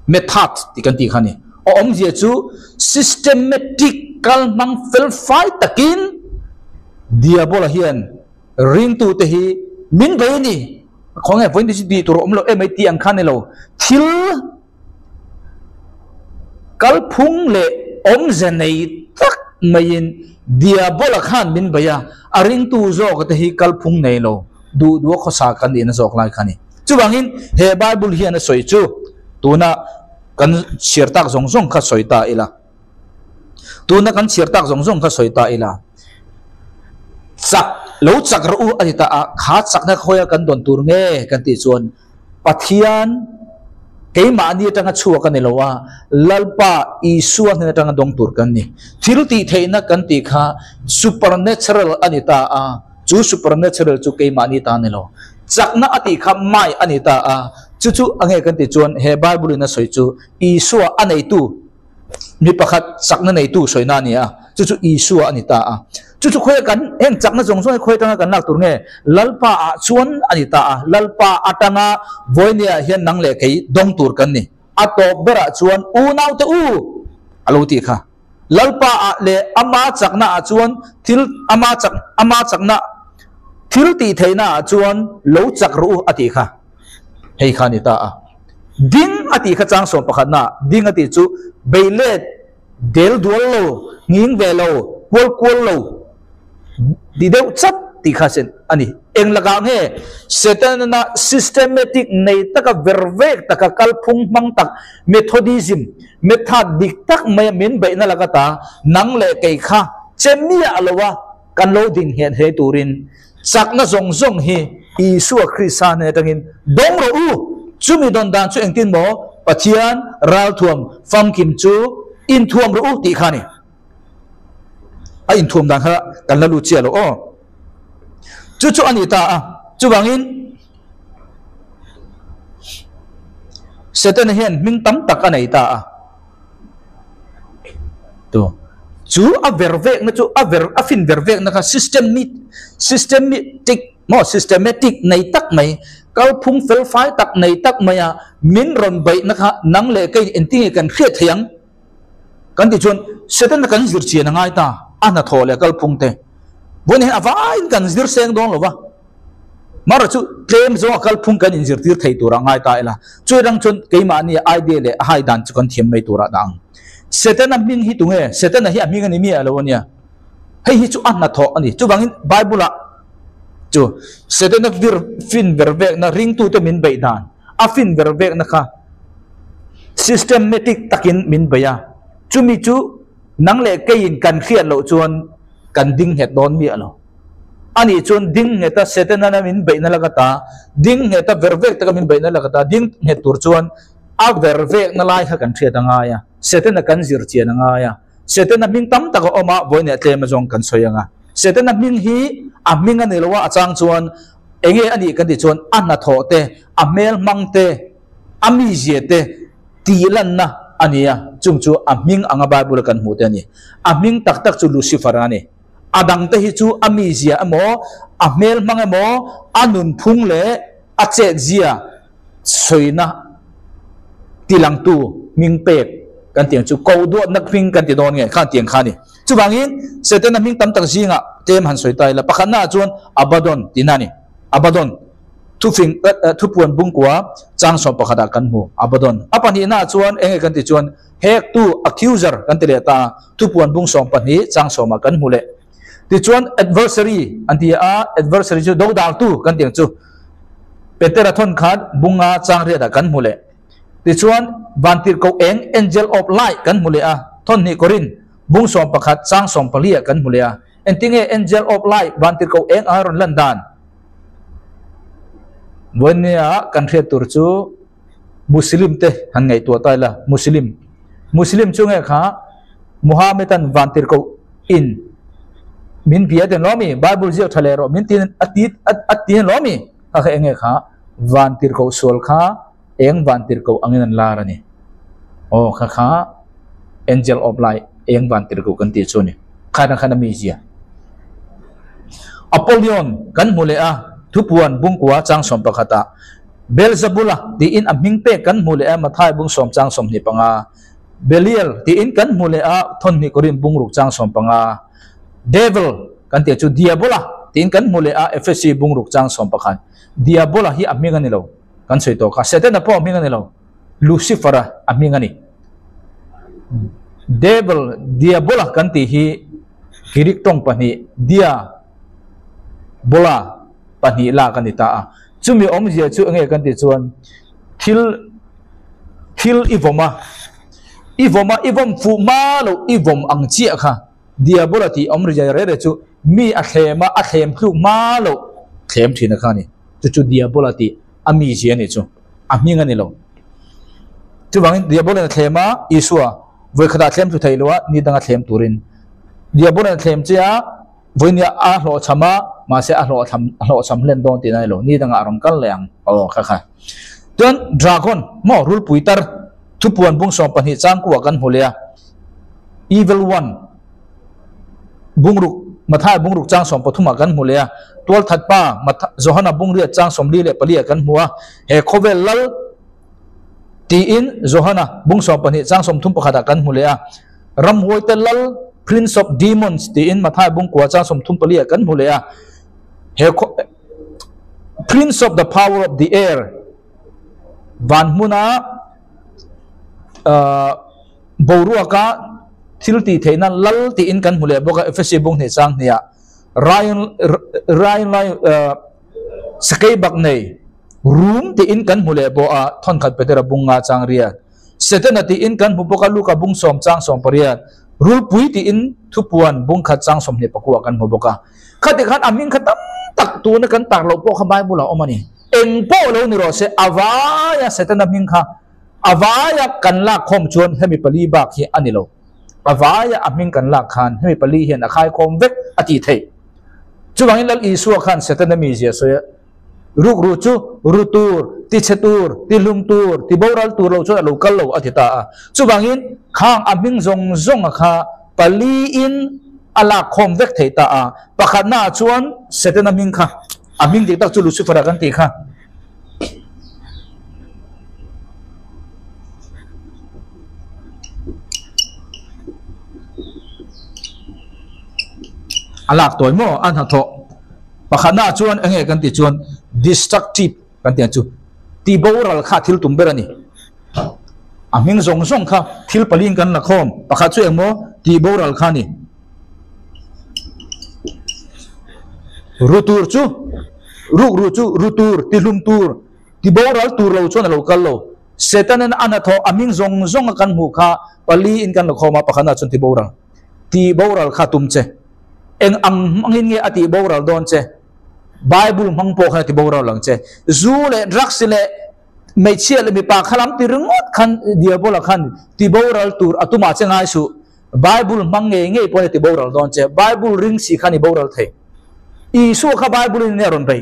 Method tih kan tih kha a ni. A awmzia chu systematic kal hmang fel fai takin Diabola hian ringtute hi min bei a ni. Khawnge vawiin chu tih tur a awm lo em mai tih ang kha a ni lo. Thil Kalphung leh awmze nei tak maiin Diabola khan min bei a, a ringtu zawk te hi kalphung nei lo, duh duha khawsa kan nihna zawk lai kha a ni. Chuvangin he Bible hian a sawi chu tuna kan chhiar tak zawng zawng kha sawi ta ila. Tuna kan chhiar tak zawng zawng kha sawi ta ila. Chak, lo chak rawh u a ti ta a, kha chakna khawia kan dawn tur nge kan tih chuan Pathian keimahni atanga chhuak a ni lo a, Lalpa Isua hnen atanga dawng tur kan ni. Thil tih theihna kan tih kha supernatural a ni ta a, chu supernatural chu keimahni ta a ni lo. Chakna a tih kha mai a ni ta a, chu chu a nge kan tih chuan he Bible in a sawi chu Isua a neitu Mi pakhat chakna neitu sawina a ni a, chu chu Isua a ni ta a. Chu chu khawi kan heng chakna zawng zawng hi khawi atanga kan lak tur nge? Lalpa ah chuan a ni ta a, Lalpa atanga vawinia hian nang leh kei dawng tur kan ni. A tawp berah chuan unaute u a lo tih kha. Lalpa ah leh ama chakna ah chuan thil ama chak ama chakna thil tih theihna ah chuan lo chak rawh u a tih kha. Hei kha a ni ta a. Ding a tih kha chang sawm pakhatna ding a tih chu beilet del dual lo, nghing ve lo, kual kual lo ti deuh chat tih kha sen a ni. Eng lakah nge Setana systematic nei taka ver vek taka kalphung hmang tak Methodism method dik tak maia min beihna laka ta nang leh kei kha che miah lo a kan lo ding nghet hle turin chakna zawng zawng hi Isua Krista hnen atangin dawng rawh u. Chumi dawn dan chu engtin maw? Pathian ralthuam famkim chu inthuam rawh u tih kha a ni. A inthuam dan kha kan la lut chiah lo aw. Chu chu a ni ta a. Chuvangin. Setana hian hming tam tak a nei ta a. Tu chu a ver vekna chu a ver a fin ver vekna kha systemic systematic maw systematic nei tak mai kalphung fel fai tak nei tak maia min rawn beihna kha nang leh kei engtinge kan hriat thei ang kan tih chuan Setana kan zir chian a ngai ta a hnathawh leh kalphung te vawiin hian a vaiin kan zir seng dawn lo va. Mara chu tlem zawng a kalphung kan inzirtir thei turah ngai ta ila, chu rang chuan keimahni idea leh a hai dan chu kan thiam mai turah dah ang. Setana hming hi tunge? Setana hi a hming a ni miah lo a nia. Hei hi chu a hnathawh a ni. Chuvangin Bible-ah chu Setana vir fin ver vekna ringtute min beih dan, a fin ver vekna kha systematic takin min bei a. Chumi chu nang leh keiin kan hriat loh chuan kan ding nghet dawn miah lo. Ani chuan ding ngheta Setana min beihna lak ata, ding ngheta ver vek taka min beihna lak ata, ding nghet tur chuan a ver vekna lai kha kan hriat a ngai a, Setana kan zir chian a ngai a. Setana hming tam tak a awm a, vawiin ah tlem azawng kan sawi ang a. Setana hming hi a hming a ni lo a, a chang chuan enge a nih kan tih chuan a hnathawh te, a hmel hmang te, a mizia te tih lanna a ni a, chung chu a hming anga Bible a kan hmuh te a ni. A hming tak tak chu Lucifer a ni. A dangte hi chu a mizia emaw, a hmel hmang emaw, a nunphung leh a chetzia sawina tilangtu hming pek kan tih ang chu ko duatna hming kan ti dawn nge khan tiang kha a ni. Chuvangin Setana hming tam tak zingah tlem han sawi ta ila, pakhatnaah chuan Abaddon tihna a ni. Abaddon thufing thupuan bungkua chang sawm pakhatah kan hmu Abaddon. A pahnihnaah chuan eng nge kan tih chuan Hektu, accuser, kan ti leh ta a, thupuan bung 12 chang sawmah kan hmu leh. Tichuan adversary an ti a, adversary chu dodaltu kan ti ang chu. Petera thawn khan bunga chang riatah kan hmu leh. Tichuan vantirhkoh eng, angel of light, kan hmu leh a, thawn hnih Korin bung 11 chang 14 ah kan hmu leh a. Engtinge angel of light, vantirhkoh eng anga rawn lan dan? Vawinia kan hriat tur chu Muslim te han ngaihtuah ta ila, Muslim, Muslim chu nge kha Muhammad an vantirhkoh in min bia ten lawmi, Bible ziak tha leh rawh min tin a ti a ti lawmi, kha kha enge kha vantirhkoh sual kha eng vantirhkoh angin an lar a ni. Aw kha kha angel of light eng vantirhkoh kan tih chu a ni. Khan a khan a mi zia. Apollyon kan hmu leh a, thupuan bungkua chang 11 ah Beelzebula tiin a hming pek kan hmu leh a, Mathai bung sawm chang 25. Belial tiin kan hmu leh a, Thawnhnih Korin bung ruk chang 15. Devil kan tih chu Diabola tiin kan hmu leh a, Efesi bung ruk chang 11. Diabola hi a hming a ni lo, kan sawi tawh kha. Setana pawh a hming a ni lo, Lucifer-a a hming a ni. Devil, Diabola kan tih hi Greek tawng pahnih dia, bola pahnih lak a ni ta a. Chumi awmzia chu enge kan tih chuan thil thil i vawm a, i vawm a, i vawm fuh hma loh i vawm ang chiah kha Diabola tih awm ri reh reh chu mi a thlem a, a thlem thluk hma loh thlem thin a kha a ni. Chu chu Diabola tih a mizia a nih chu, a hming a ni lo. Chuvangin Diabola in a thlem a, Isua vawikhatah a thlem thlu thei lo a, ni danga thlem turin Diabola in a thlem che a, Vawinia a hlawhchham a, mahse a hlawhthlam a hlawhchham hlen dawn tih na ni lo, ni dangah a rawn kal leh ang. Aw kha kha. Chuan dragon maw rulpui tar thupuan bung 12 changkuah kan hmu leh a, evil one bungruk Mathai bungruk chang 13 ah kan hmu leh a, tualthat pa Matha Johana bungriat chang 44 ah kan hmu a, he khawvel lal tiin Johana bung 12 chang 31 ah kan hmu leh a, Ramhuaite lal, Prince of Demons, tiin Mathai bungkua chang 34 ah kan hmu leh a. He Prince of the Power of the Air van hmuna boruaka thil tih theihna lal tiin kan hmu leh bawk a Efesi bung hnih chang hnih ah Ryan Ryan lai sakei bak nei rum tiin kan hmu leh bawk a thawnkhat Petera bung nga chang riat. Setana tiin kan hmu bawk a, Luka bung sawm chang 18, Rulpui tiin thupuan bung khat chang 29 kan hmu bawk a. Khati khan a hming kha tam tak tuna kan tak loh pawh kha Bible ah awm a ni. Eng pawh lo ni rawh se, a vaia Setana hming kha a vaia kan lak khawm chuan hemi pali bak hi a ni lo. A vaia a hming kan lak khan hemi pali hian a khaikhawm vek a tih theih. Chuvangin Lal Isua khan Setana mizia sawi a, Rukru chu ru tur. tichhe tur, tihlum tur, tiboral tur lo chuan a lo kal lo a ti ta a. Chuvangin khang a hming zawng zawnga kha paliin a lak khawm vek thei ta a. Pakhatnaah chuan Setana hming kha, a hming dik tak chu Lucifer-a kan tih kha. A lak tawi maw a hnathawh pakhatnaah chuan eng nge kan tih chuan destructive kan tih ang chu ti boral kha thil tum ber a ni. A hming zawng zawng kha thil paliin kan la khawm pakhat chu engmaw ti boral kha a ni. Ru tur chu ruk ru chu ru tur ti hlum tur ti boral tur lo chuan a lo kal lo. Setanin a hnathawh a hming zawng zawng a kan hmuh kha pali in kan la khawm a pakhatna chuan ti boral ti boral kha tum che. Eng ang hmangin nge a tih boral dawn che? Bible hmang pawh khan a ti boral ang che. Zu leh drugs leh hmeichhia leh mipa kha lam ti ringawt khan diabola khan ti boral tur a tumah che ngai suh. Bible hmang ngei ngei pawhin a ti boral dawn che. Bible ring si khan i boral thei. Isua kha Bible in a rawn bei.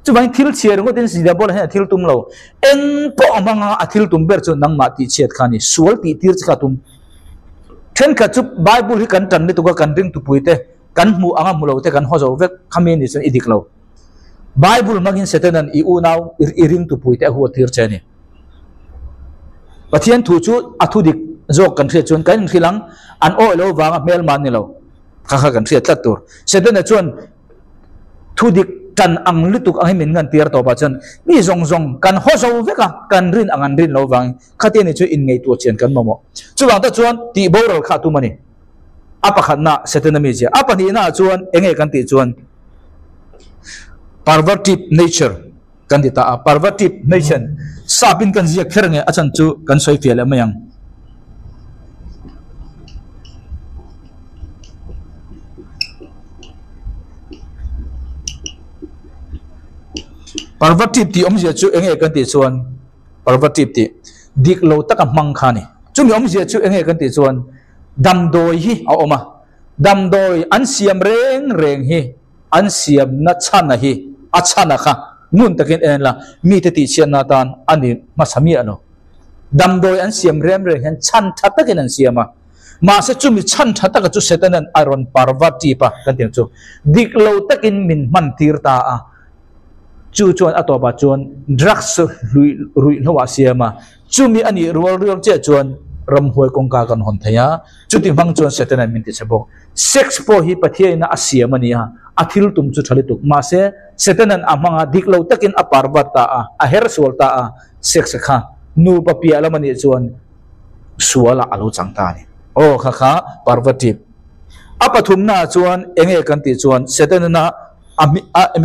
Chuvangin thil chhia ringawtin diabola hian a thil tum lo. Eng pawh a hmang anga a thil tum ber chu nangmah tih chhiat kha a ni. Sual tih tir che kha a tum. Thenkhat chu Bible hi kan tan lutuk a, kan ring tupui te, kan hmuh anga hmu lo te kan haw zo vek. Khami ni chuan i dik lo. Bible hmangin Satanan i unau i ring tupui te a huat tir che a ni. Pathian thu chu a thu dik zawk kan hriat chuan kan inhrilh ang, an awih lo vanga hmelma an ni lo kha kha kan hriat tlat tur. Setana chuan thu dik tan ang lutuk ang hi min ngantir tawpah chuan mi zawng zawng kan haw zo vek a, kan rin ang an rin lo vangin khatia ni chu inngaihtuah chian kan mamawh. Chuvang tak chuan tih boral kha a tum a ni. A pakhatna Setana mi zia. A pahnihnaah chuan enge kan tih chuan pervertive nature. Kan ti ta a, Parvatip hmeichhen sap in kan ziak kher nge a chan chu kan sawi fiah leh mai ang. Parvatip tih awmzia chu enge kan tih chuan Parvatip tih dik lo taka hmang kha a ni. Chumi awmzia chu enge kan tih chuan damdawi hi a awm a, damdawi an siam reng reng hi An siamna chhana hi a chhana kha ngun takin en la, mite tihchhiatna atan a ni hmasa miah lo. Damdawi an siam rem reng hian chhan tha takin an siam a, mahse chumi chhan tha taka chu Setanan a rawn parva tip a kan tih ang chu, dik lo takin min hman tir ta a, chu chuan a tawpah chuan drugs ruihhlo ah siam a, chumi a nih rual rual chiah chuan ramhuai kawngka kan hawn thei a, chuti hmang chuan Setanan min tichhe bawk. Sex pawh hi Pathiaina a siam a ni a, a thil tum chu tha lutuk. Mahse, Setanan a hmang a, dik lo takin a parvat ta a, a her sual ta a, sex kha nupa piah lam a nih chuan sualah a lo chang ta a ni. Aw, kha kha parvat tip. A pathumnaah chuan enge kan tih chuan Setanana a a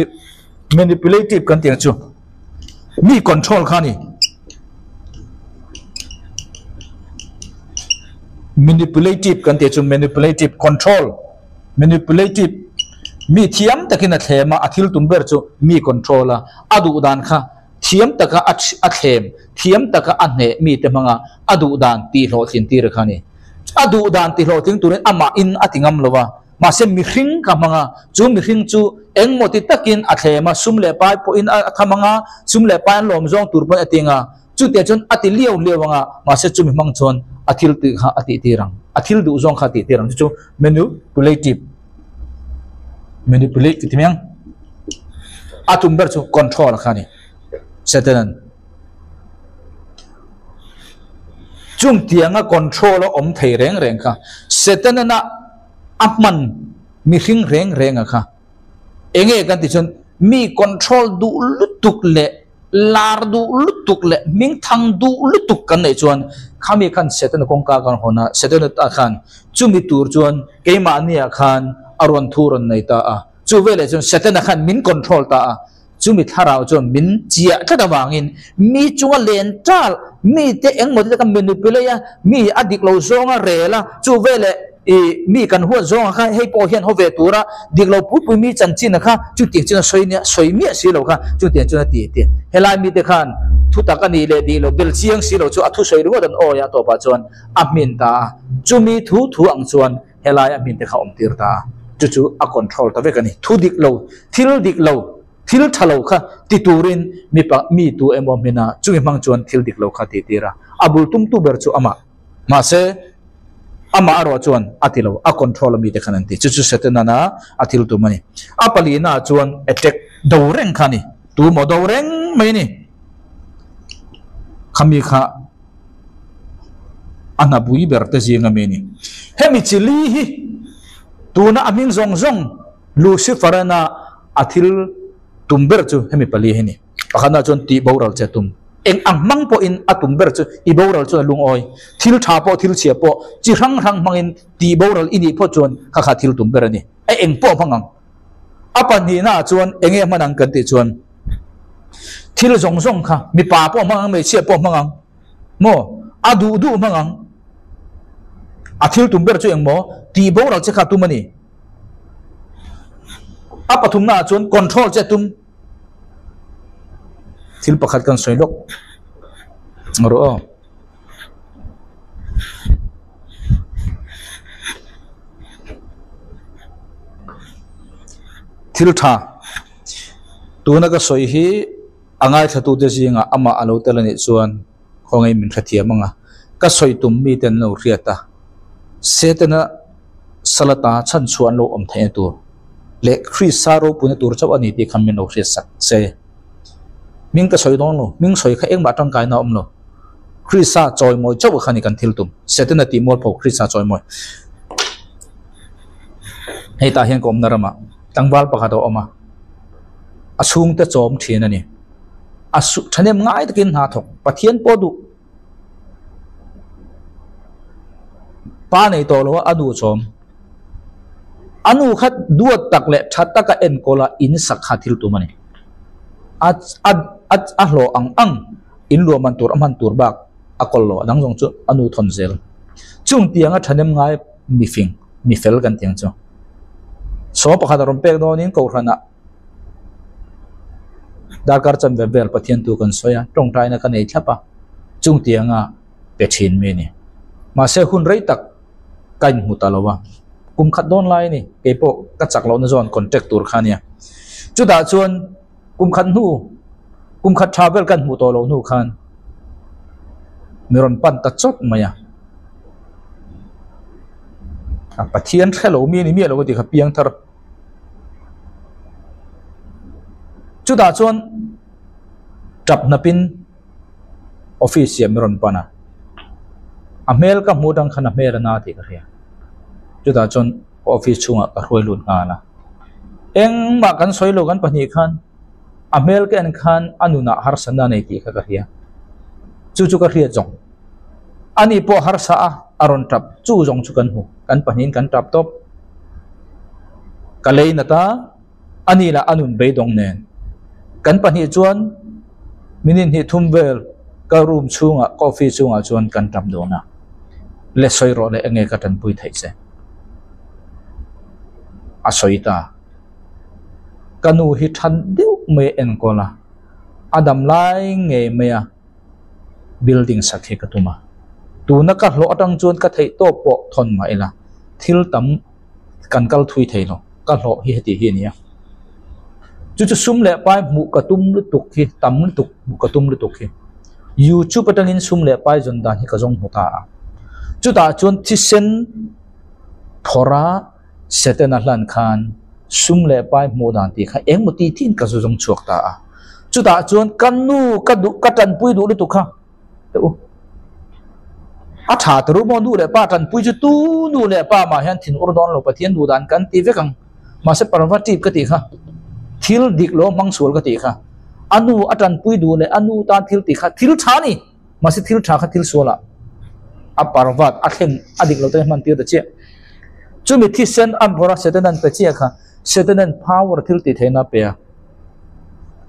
manipulative kan tih ang chu, mi control kha a ni. Manipulative kan tih chu manipulative control manipulative mi thiam takin a thlem a, a thil tum ber chu mi control a, a duh dan kha thiam taka a a thlem, thiam taka a hneh mite hmanga a duh dan tih hlawhtlin tir kha a ni. A duh dan tih hlawhtling turin amahin a ti ngam lo a, mahse mihring ka hmang a, chu mihring chu engmaw ti takin a thlem a, sum leh pai pawhin a tham ang a, sum leh pai an lawm zawng tur pawhin a ti ang a, Chutiang chuan a ti liau liau ang a, mahse chumi hmang chuan a thil tih kha a tih tir ang, a thil duh zawng kha a tih tir ang. Chu chu manipulative, manipulate ti mai ang. A tum ber chu control kha a ni. Satan-a'n chung tianga control a awm thei reng reng kha Satan-a'n a hman mihring reng renga kha enge kan tih chuan mi control duh lutuk leh Lar duh lutuk leh hming thang duh lutuk kan neih chuan khami khan Setana kawngka kan hawn a, Setana ta khan chumi tur chuan keimahniah khan a rawn thu rawn nei ta a, chu veleh chuan Setana khan min control ta a, chumi thlarau chuan min chiah tlat avangin mi chunga len tal mite engmaw te ka manipulate a, mi a dik lo zawnga rel a, chu veleh I mi kan huat zawnga kha hei pawh hian haw ve tura dik lo pui pui mi chanchin a kha chutiang chuan a sawi nia, sawi miah si lo kha chutiang chuan a ti ti. Helai mite khan thu tak a nih leh dih lo bel chiang si lo chu a thusawi ringawt an awi a tawpah chuan a hmin ta a, chumi thu thu ang chuan helai a hmin te kha awm tir ta a, chu chu a control ta vek a ni. Thu dik lo, thil dik lo. Thil tha lo kha ti turin mipa mi tu emaw hmina chumi hmang chuan thil dik lo kha ti tir a, a bul tumtu ber chu amah. Mahse, amah erawh chuan a ti lo, a control a mite khan an ti. Chu chu Satan-a a thil tum a ni. A palina chuan attack do reng kha a ni. Tu maw do reng mai a ni. Khami kha a hna bui ber te zinga mi a ni. Hemi chi li hi tuna a hming zawng zawng Lucifer-a a thil tum ber chu hemi pali hi a ni. Pakhatna chuan tih boral che tum. Eng ang hmang pawhin a tum ber chu i boral chuan a lungawi. Thil tha pawh thil chhia pawh chi hrang hrang hmangin tih boral i nih phawt chuan kha kha thil tum ber a ni. A eng pawh hmang ang. A pahnihnaah chuan eng nge hman ang kan tih chuan thil zawng zawng kha mipa pawh hmang ang hmeichhia pawh hmang ang maw a duh duh hmang ang. A thil tum ber chu eng maw tih boral che kha tum a ni. A pathumnaah chuan control che tum. Thil pakhat kan sawi lawk rawh aw. Thil tha tuna ka sawi hi a ngaithlatute zingah amah a lo tel a nih chuan khawngaih min hrethiam ang a, ka sawi tum mite an lo hriat a, Setana Salata chhanchhuah an lo awm theihna tur leh Krista ropuina tur chauh a ni tih kha min lo hriat sak se. Hming ka sawi dawn lo, hming sawi kha engmah tangkaina a awm lo. Krista chawimawi chauh kha a ni kan thil tum. Setana tih mualpho Krista chawimawi. Hei tah hian ka awmna ramah tlangval pakhat a awm a, a chhungte chawm thin a ni. A thahnem ngai takin hna thawk, Pathian pawh duh. Pa nei tawh lo a, a nu chawm. A nu kha duat tak leh tha taka enkawl a in sak kha thil tum a ni. A a a a hlawh ang ang in luah man tur a hman tur bak a kawl lo a dang zawng chu a nu thawn zel. Chung tianga thahnem ngai mifing mifel kan ti ang chu. Saw pakhat a rawn pek dawnin kohhranah Darkar chanve vel Pathian tu kan sawi a, tawngtaina ka nei thlap a, chung tianga pe thin mi a ni. Mahse hun rei tak ka inhmu ta lo a, kum khat dawn lai a ni, kei pawh ka chak lohna zawn contact tur kha a nia. Chutah chuan kum khat hnu, kum khat tha vel ka inhmuh tawh loh hnu khan mi rawn pan ta chawt mai a. Pathian hre lo mi a ni miah lo ka ti kha piangthar. Chutah chuan tap hnapin office siam a rawn pan a, a hmel ka hmuh atang khan a hmel a na tih ka hria. Chutah chuan office chhungah ka hruai lut nghal a, engmah kan sawi lo kan pahnih khan a hmel ka en khan a nunah harsatna a nei tih kha ka hria. Chu chu ka hriat zawng. Ani pawh harsa a, a rawn tap chu zawng chu kan hmu, kan pahnihin kan tap tawp. Ka lei nat a, a ni lah a nun beidawng nen. Kan pahnih chuan minute hnih thum vel ka room chhungah ka office chhungah chuan kan tap dawn a, le sawi rawh le enge ka tanpui theih che? A sawi ta. Ka nu hi tha deuh mai a enkawl a, a dam lai ngei mai a. building sak hi ka tum a, tuna ka hlawh atang chuan ka theih tawp pawh thawn mah ila thil tam kan kal thui thei lo, ka hlawh hi heti hi a ni a, chu chu sum leh pai hmuh ka tum lutuk hi tam lutuk hmuh ka tum lutuk hi youtube atangin sum leh pai zawn dan hi ka zawng hmu ta a, chutah chuan thisen phawrh a Setana hlan khan sum leh pai hmuh dan tih kha engmaw ti thin ka zu zawng chhuak ta a. Chutah chuan ka nu ka duh ka tanpui duh lutuk kha teh u. A tha ta ru maw nu leh pa tanpui chu tu nu leh pa mah hian thin ur dawn lo Pathian duh dan kan ti vek ang. Mahse parva tip ka tih kha thil dik lo hmang sual ka tih kha a nu a tanpui duh leh a nu tan thil tih kha thil tha a ni. Mahse thil tha kha thil sualah a parvat a thleng a dik lo te hman tir ta chiah. Chumi thisen an vawrh a Satan an pe chiah kha Satan an power thil tih theihna a pe a.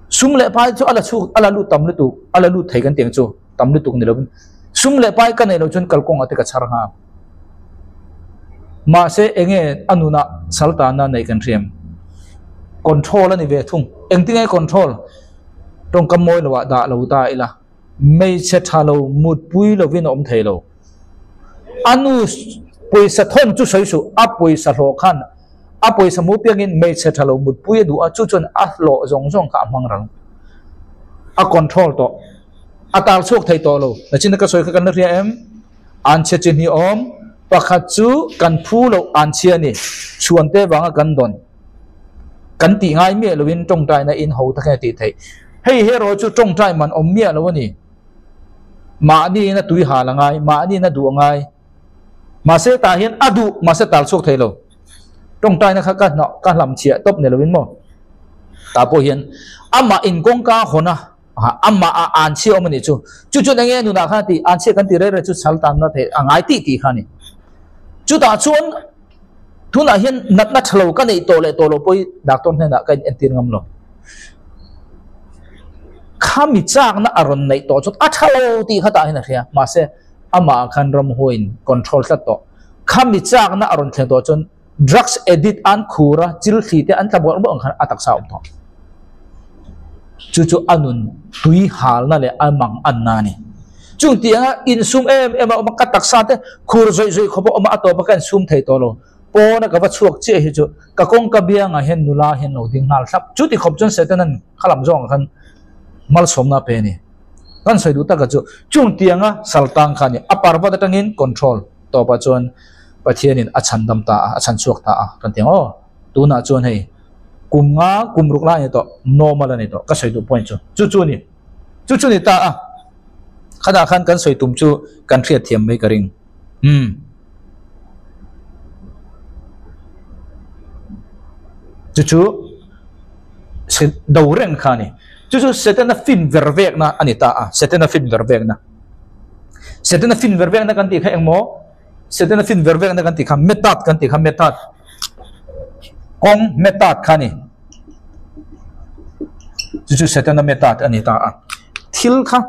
Sum leh pai chu a la chhuk a la lut tam lutuk a la lut thei kan tih ang chu tam lutuk ni lovin sum leh pai ka neih loh chuan kalkawngah te ka chhar nghal. Mahse enge a nunah saltana neih kan hriam. Control a ni ve thung. Engtinge control? Tawngkam mawi loah dah lo ta ila. Hmeichhe tha lo mutpui lovin a awm thei lo. A nu pawisa thawn chu sawi suh, a pawisa hlawh khan A pawisa hmu piangin hmeichhe tha lo mutpui a duh a, chu chuan a hlawh zawng zawng kha a hmang rang. A control tawh. A tar chhuak thei tawh lo. Nachin ka sawi kha kan la hria em? Anchhia chi hnih awm, pakhat chu kan phu loh anchhia a ni, chhuante vanga kan dawn. Kan tih ngai miah loin tawngtaina in ho takin a tih theih. Hei hi erawh chu tawngtai man awm miah lo a ni. Mahniin a tui hal a ngai, mahniin a duh a ngai. Mahse tah hian a duh, mahse tar chhuak thei lo. Tawngtaina kha ka hnah ka hlam chhiah tawp ni loin maw? Tah pawh hian amah in kawngka hawn a, amah a an chhiah awm a nih chu. Chu chuan enge nunah khan a tih, an chhiah kan ti rei rei chu chhal tanna theih a ngai tih tih kha a ni. Chutah chuan tunah hian natna tha lo ka neih tawh leh tawh loh pawh hi doctor hnenah ka inentir ngam lo. Khami chakna a rawn neih tawh chuan a tha lo tih kha tah hian a hria. Mahse amah khan ramhuaiin control tlat tawh. Khami chakna a rawn thleng tawh chuan drugs addict an khur a, chil thli te an tla bawrh bawrh ang khan a taksa a awm tawh. Chu chu a nun tui halna leh a mang anna a ni. Chung tih anga insum em em a awm a, ka taksa te khur zawih zawih khawp a awm a, a tawp a ka insum thei tawh lo. Pawna ka va chhuak chiah hi chu ka kawngka biangah hian nula hian lo ding nghal thlap. Chu ti khawp chuan Satan-a'n kha lam zawngah khan malsawmna a pe a ni. Kan sawi duh taka chu chung tianga saltang kha a ni. A parvat atangin control tawpah chuan Pathianin a chhan dam ta a, a chhan chhuak ta a kan ti ang aw. Tunah chuan hei kum nga kum ruk lai a ni tawh, normal a ni tawh ka sawi duh point chu. Chu chu a ni. Chu chu a ni ta a. Khatah khan kan sawi tum chu kan hriat thiam mai ka ring. Umm. Chu chu do reng kha a ni. Chu chu Setana fin ver vekna a ni ta a, Setana fin ver vekna. Setana fin ver vekna kan tih kha engmaw? Setana fin ver vekna kan tih kha method kan tih kha method. Kawng method kha a ni. Chu chu Setana method a ni ta a. Thil kha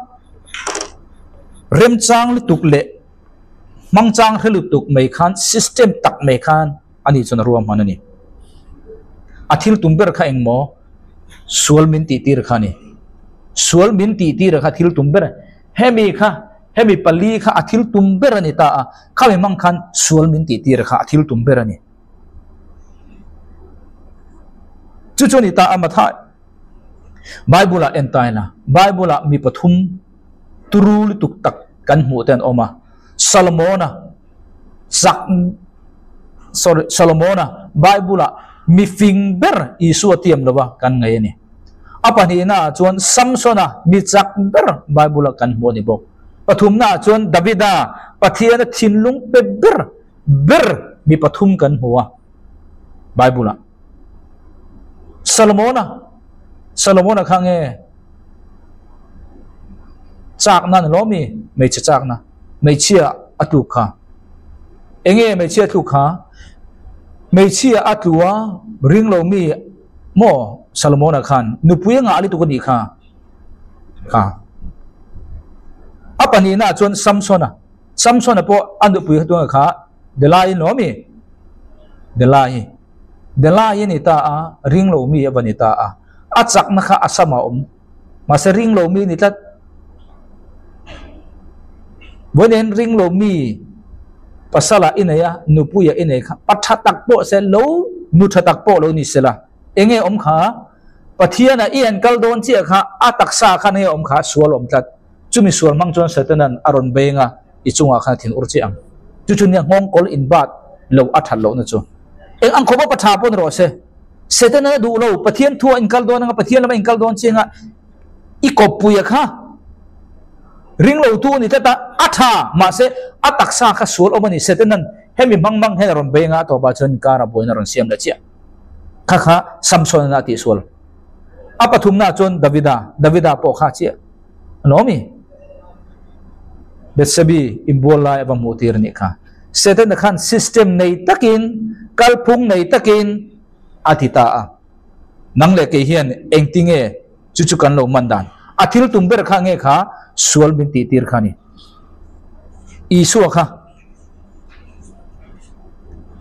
remchang lutuk leh hmangchang hre lutuk mai khan system tak mai khan a nih chuan a ruahman a ni. A thil tum ber kha engmaw? Sual min tih tir kha a ni. Sual min tih tir kha thil tum ber hemi kha hemi pali kha a thil tum ber a ni ta a, khami hmang khan sual min tih tir kha a thil tum ber a ni. Chu chu a ni ta a Mathai Bible ah en ta ila Bible ah mi pathum turu lutuk tak kan hmuh te an awm a, Solomon-a Zak sorry Solomona Bible ah mi fing ber Isua tiam lova kan ngaih a ni. A pahnihna ah chuan Samsona mi chak ber Bible ah kan hmu a ni bawk. Pathumna ah chuan Davida Pathiana thinlung pe ber ber mi pathum kan hmu a Bible ah. Solomona Solomona kha nge chakna ni lo mi hmeichhe chakna. Hmeichhia a tluk kha. Enge hmeichhia a tluk kha? Hmeichhia a tlu a ring lo mi maw Solomona khan nupui a ngah lutuk a nih kha. Kha. A pahnihna ah chuan Samsona. Samsona pawh a nupui kha tunah kha Delai in lo mi? Delai. Delai a ni ta a, ring lo mi a va ni ta a. A chakna kha a sam a awm. Mahse ring lo mi ni tlat. Vawiin ring lo mi pasala i nei a, nupuia i nei kha pa tha tak pawh se lo nu tha tak pawh lo ni se la. Enge awm kha? Pathiana i en kal dawn chiah kha a taksa khan enge awm kha sual awm tlat. Chumi sual hmang chuan Satanan a rawn beng a, i chungah khan a thin ur chiah ang. Chu chu nia nghawngkawl inbat lo a that lohna chu. Eng ang khawpa pa tha pawh ni rawh se. Satanan a duh lo, Pathian thu a inkal dawn anga Pathian lama inkal dawn chianga i kawppuia kha ring lo tu a ni tlat a, a tha mahse a taksa kha sual awm a ni. Satanan hemi hmang hmang hian a rawn beng a, a tawpah chuan inkar a buaina a rawn siam leh chiah. Kha kha Samsona a tihsual. A pathumna chuan Davida, Davida pawh kha chiah. An awm i. Bethsebi inbual lai a va hmuh tir a nih kha. Setana khan system nei takin, kalphung nei takin a ti ta a. Nang leh kei hian engtinge chu chu kan lo man dan? A thil tum ber kha nge kha sual min tih tir kha a ni. Isua kha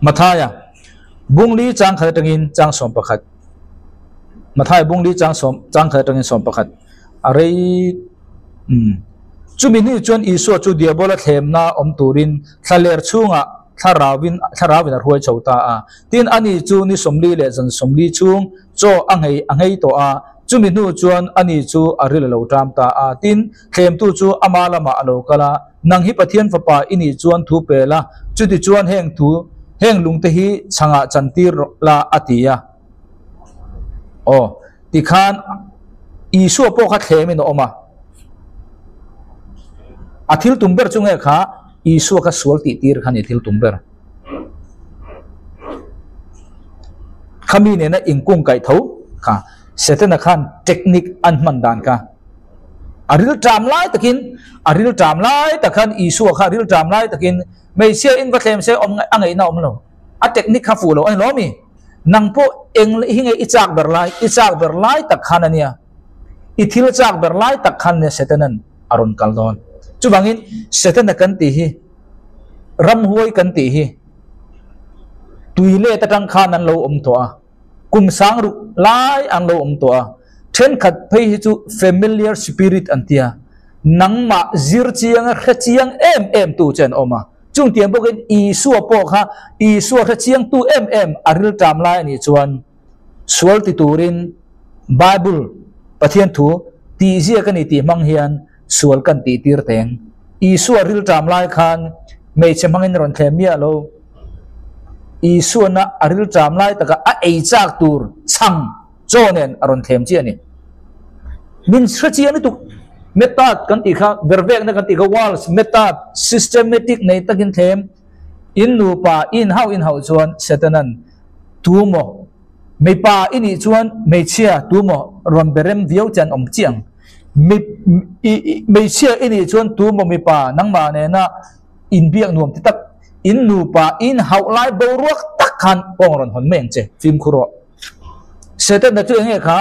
Mathaia bungli chang khat atangin chang 11 Mathaia bungli chang sawm chang khat atangin 11 A rei umm. Chumi hnu chuan Isua chu Diabola thlemna awm turin thlaler chhungah. Thlarauvin Thlarauvin a hruai chho ta a. Tin, ani chu ni 40 leh zan 40 chhung chaw a nghei a nghei tawh a, chumi hnu chuan ani chu a ril a lo ṭam ta a. Tin, thlemtu chu ama lamah a lo kal a, Nang hi Pathian Fapa i nih chuan thu pe la, chuti chuan heng thu, heng lungte hi chhangah chantir rawh la, a ti a. Aw, tikhan Isua pawh kha thlemin a awm a. A thil tum ber chu nge kha Isua kha sual tih tir kha ni thil tum ber. Khami nena inkung kaih tho kha Setana khan technique an hman dan kha a ril ṭam lai takin a ril ṭam lai tak khan Isua kha ril ṭam lai takin hmeichhia in va thlem se awm a ngaihna awm lo. A technique kha fuh lo a ni lo mi. Nang pawh eng hi nge i chak ber lai, i chak ber lai tak khan a nia. I thil chak ber lai tak khan nia Setanan a rawn kal dawn. Chuvangin Setana kan tih hi, ramhuai kan tih hi tui let atang khan an lo awm tawh a, kum sang ruk lai an lo awm tawh a. Thenkhat phei hi chu familiar spirit an tia, nangmah zir chianga hre chiang em em tu che an awm a. Chung tiang bawkin Isua pawh kha Isua hre chiangtu em em a rilṭam lai a nih chuan sual ti turin Bible, Pathian thu, tihziak a ni tih hmang hian sual kan tihtir teng. Isua rilṭam lai khan hmeichhe hmangin rawn thlem miah lo. Isuana a rilṭam lai taka a ei chak tur chhang chaw nen a rawn thlem chiah a ni. Min hre chiang lutuk method kan tih kha vervekna kan tih kha walls method systematic nei takin thlem in nupa in hauh in hauh chuan Satanan tu maw mipa i nih chuan hmeichhia tu maw rawn be rem viau che an awm chiang mi hmeichhia i nih chuan tu maw mipa nangmah nena inbiak nuam ti tak in nupa in hauh lai boruak tak khan kawng rawn hawn mai ang che fimkhur rawh. Setana chu enge kha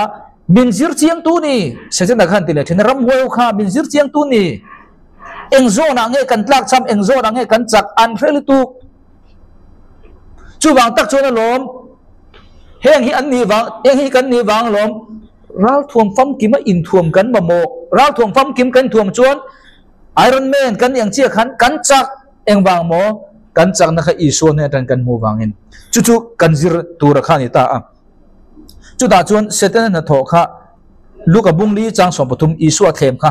min zir chiang tu ni Setana khan ti leh thin ramhuai ho kha min zir chiang tu ni eng zawnah nge kan tlak cham eng zawnah nge kan chak an hre lutuk chuvang tak chuan alawm heng hi an nih vang heng hi kan nih vang alawm ralthuam famkim a inthuam kan mamawh ralthuam famkim kan thuam chuan Iron Man kan nih ang chiah khan kan chak Engvang maw kan chakna kha Isua hnen atang kan hmuh vangin chu chu kan zir tura kha a ni ta a. Chutah chuan Setana hnathawh kha Luka bung li chang 13 Isua thlem kha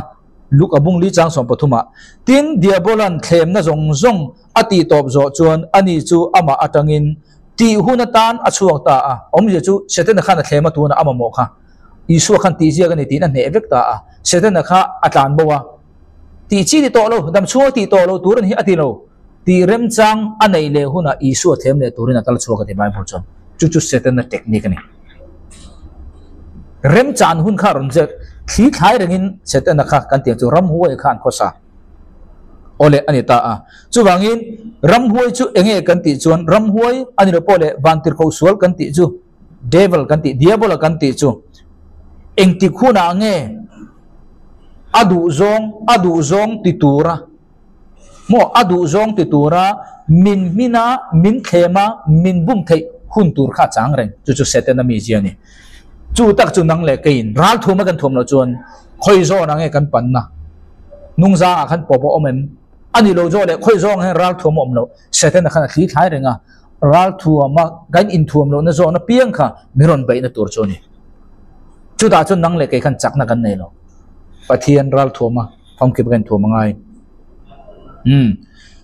Luka bung li chang 13 ah tin Diabolan thlemna zawng zawng a tih tawp zawh chuan ani chu amah atangin tih hun atan a chhuak ta a. Awmzia chu Setana khan a thlem a tunah a mamawh kha Isua khan tihziak a ni tiin a hneh vek ta a. Setana kha a tlan bo a. Tih chi ni tawh lo, dam chhunga tih tawh lo tur a ni hi a ti lo. Tih remchang a neih leh hunah Isua thlem leh turin a kal chhuak a ti Bible chuan. Chu chu Setana technique a ni. Remchan hun kha rawn zet thli thlai rengin Setana kha kan tih ang chu ramhuai kha an khawsa awle a ni ta a. Chuvangin ramhuai chu enge kan tih chuan ramhuai a ni lo pawh leh vantirhkoh sual kan tih chu Devil kan tih, Diabola kan tih chu engtik hunah nge a duhzawng, a duhzawng ti tura maw, a duhzawng ti tura min hmina, min thlema, min bum theih hun tur kha a chang reng. Chu chu Setana mizia a ni. Chu tak chu nang leh keiin ral thuma kan thuam loh chuan khawi zawnah nge kan panna? Nungzangah khan pawp a awm em? A ni lo zawh leh khawi zawngah hian ral thuam a awm loh. Setana khan a thli thlai reng a. Ral thuama kan inthuam lohna zawhna piang kha min rawn beihna tur chu a ni. Chutah chuan nang leh kei khan chakna kan nei lo. Pathian ral thuama famkip kan inthuam a ngai. Umm.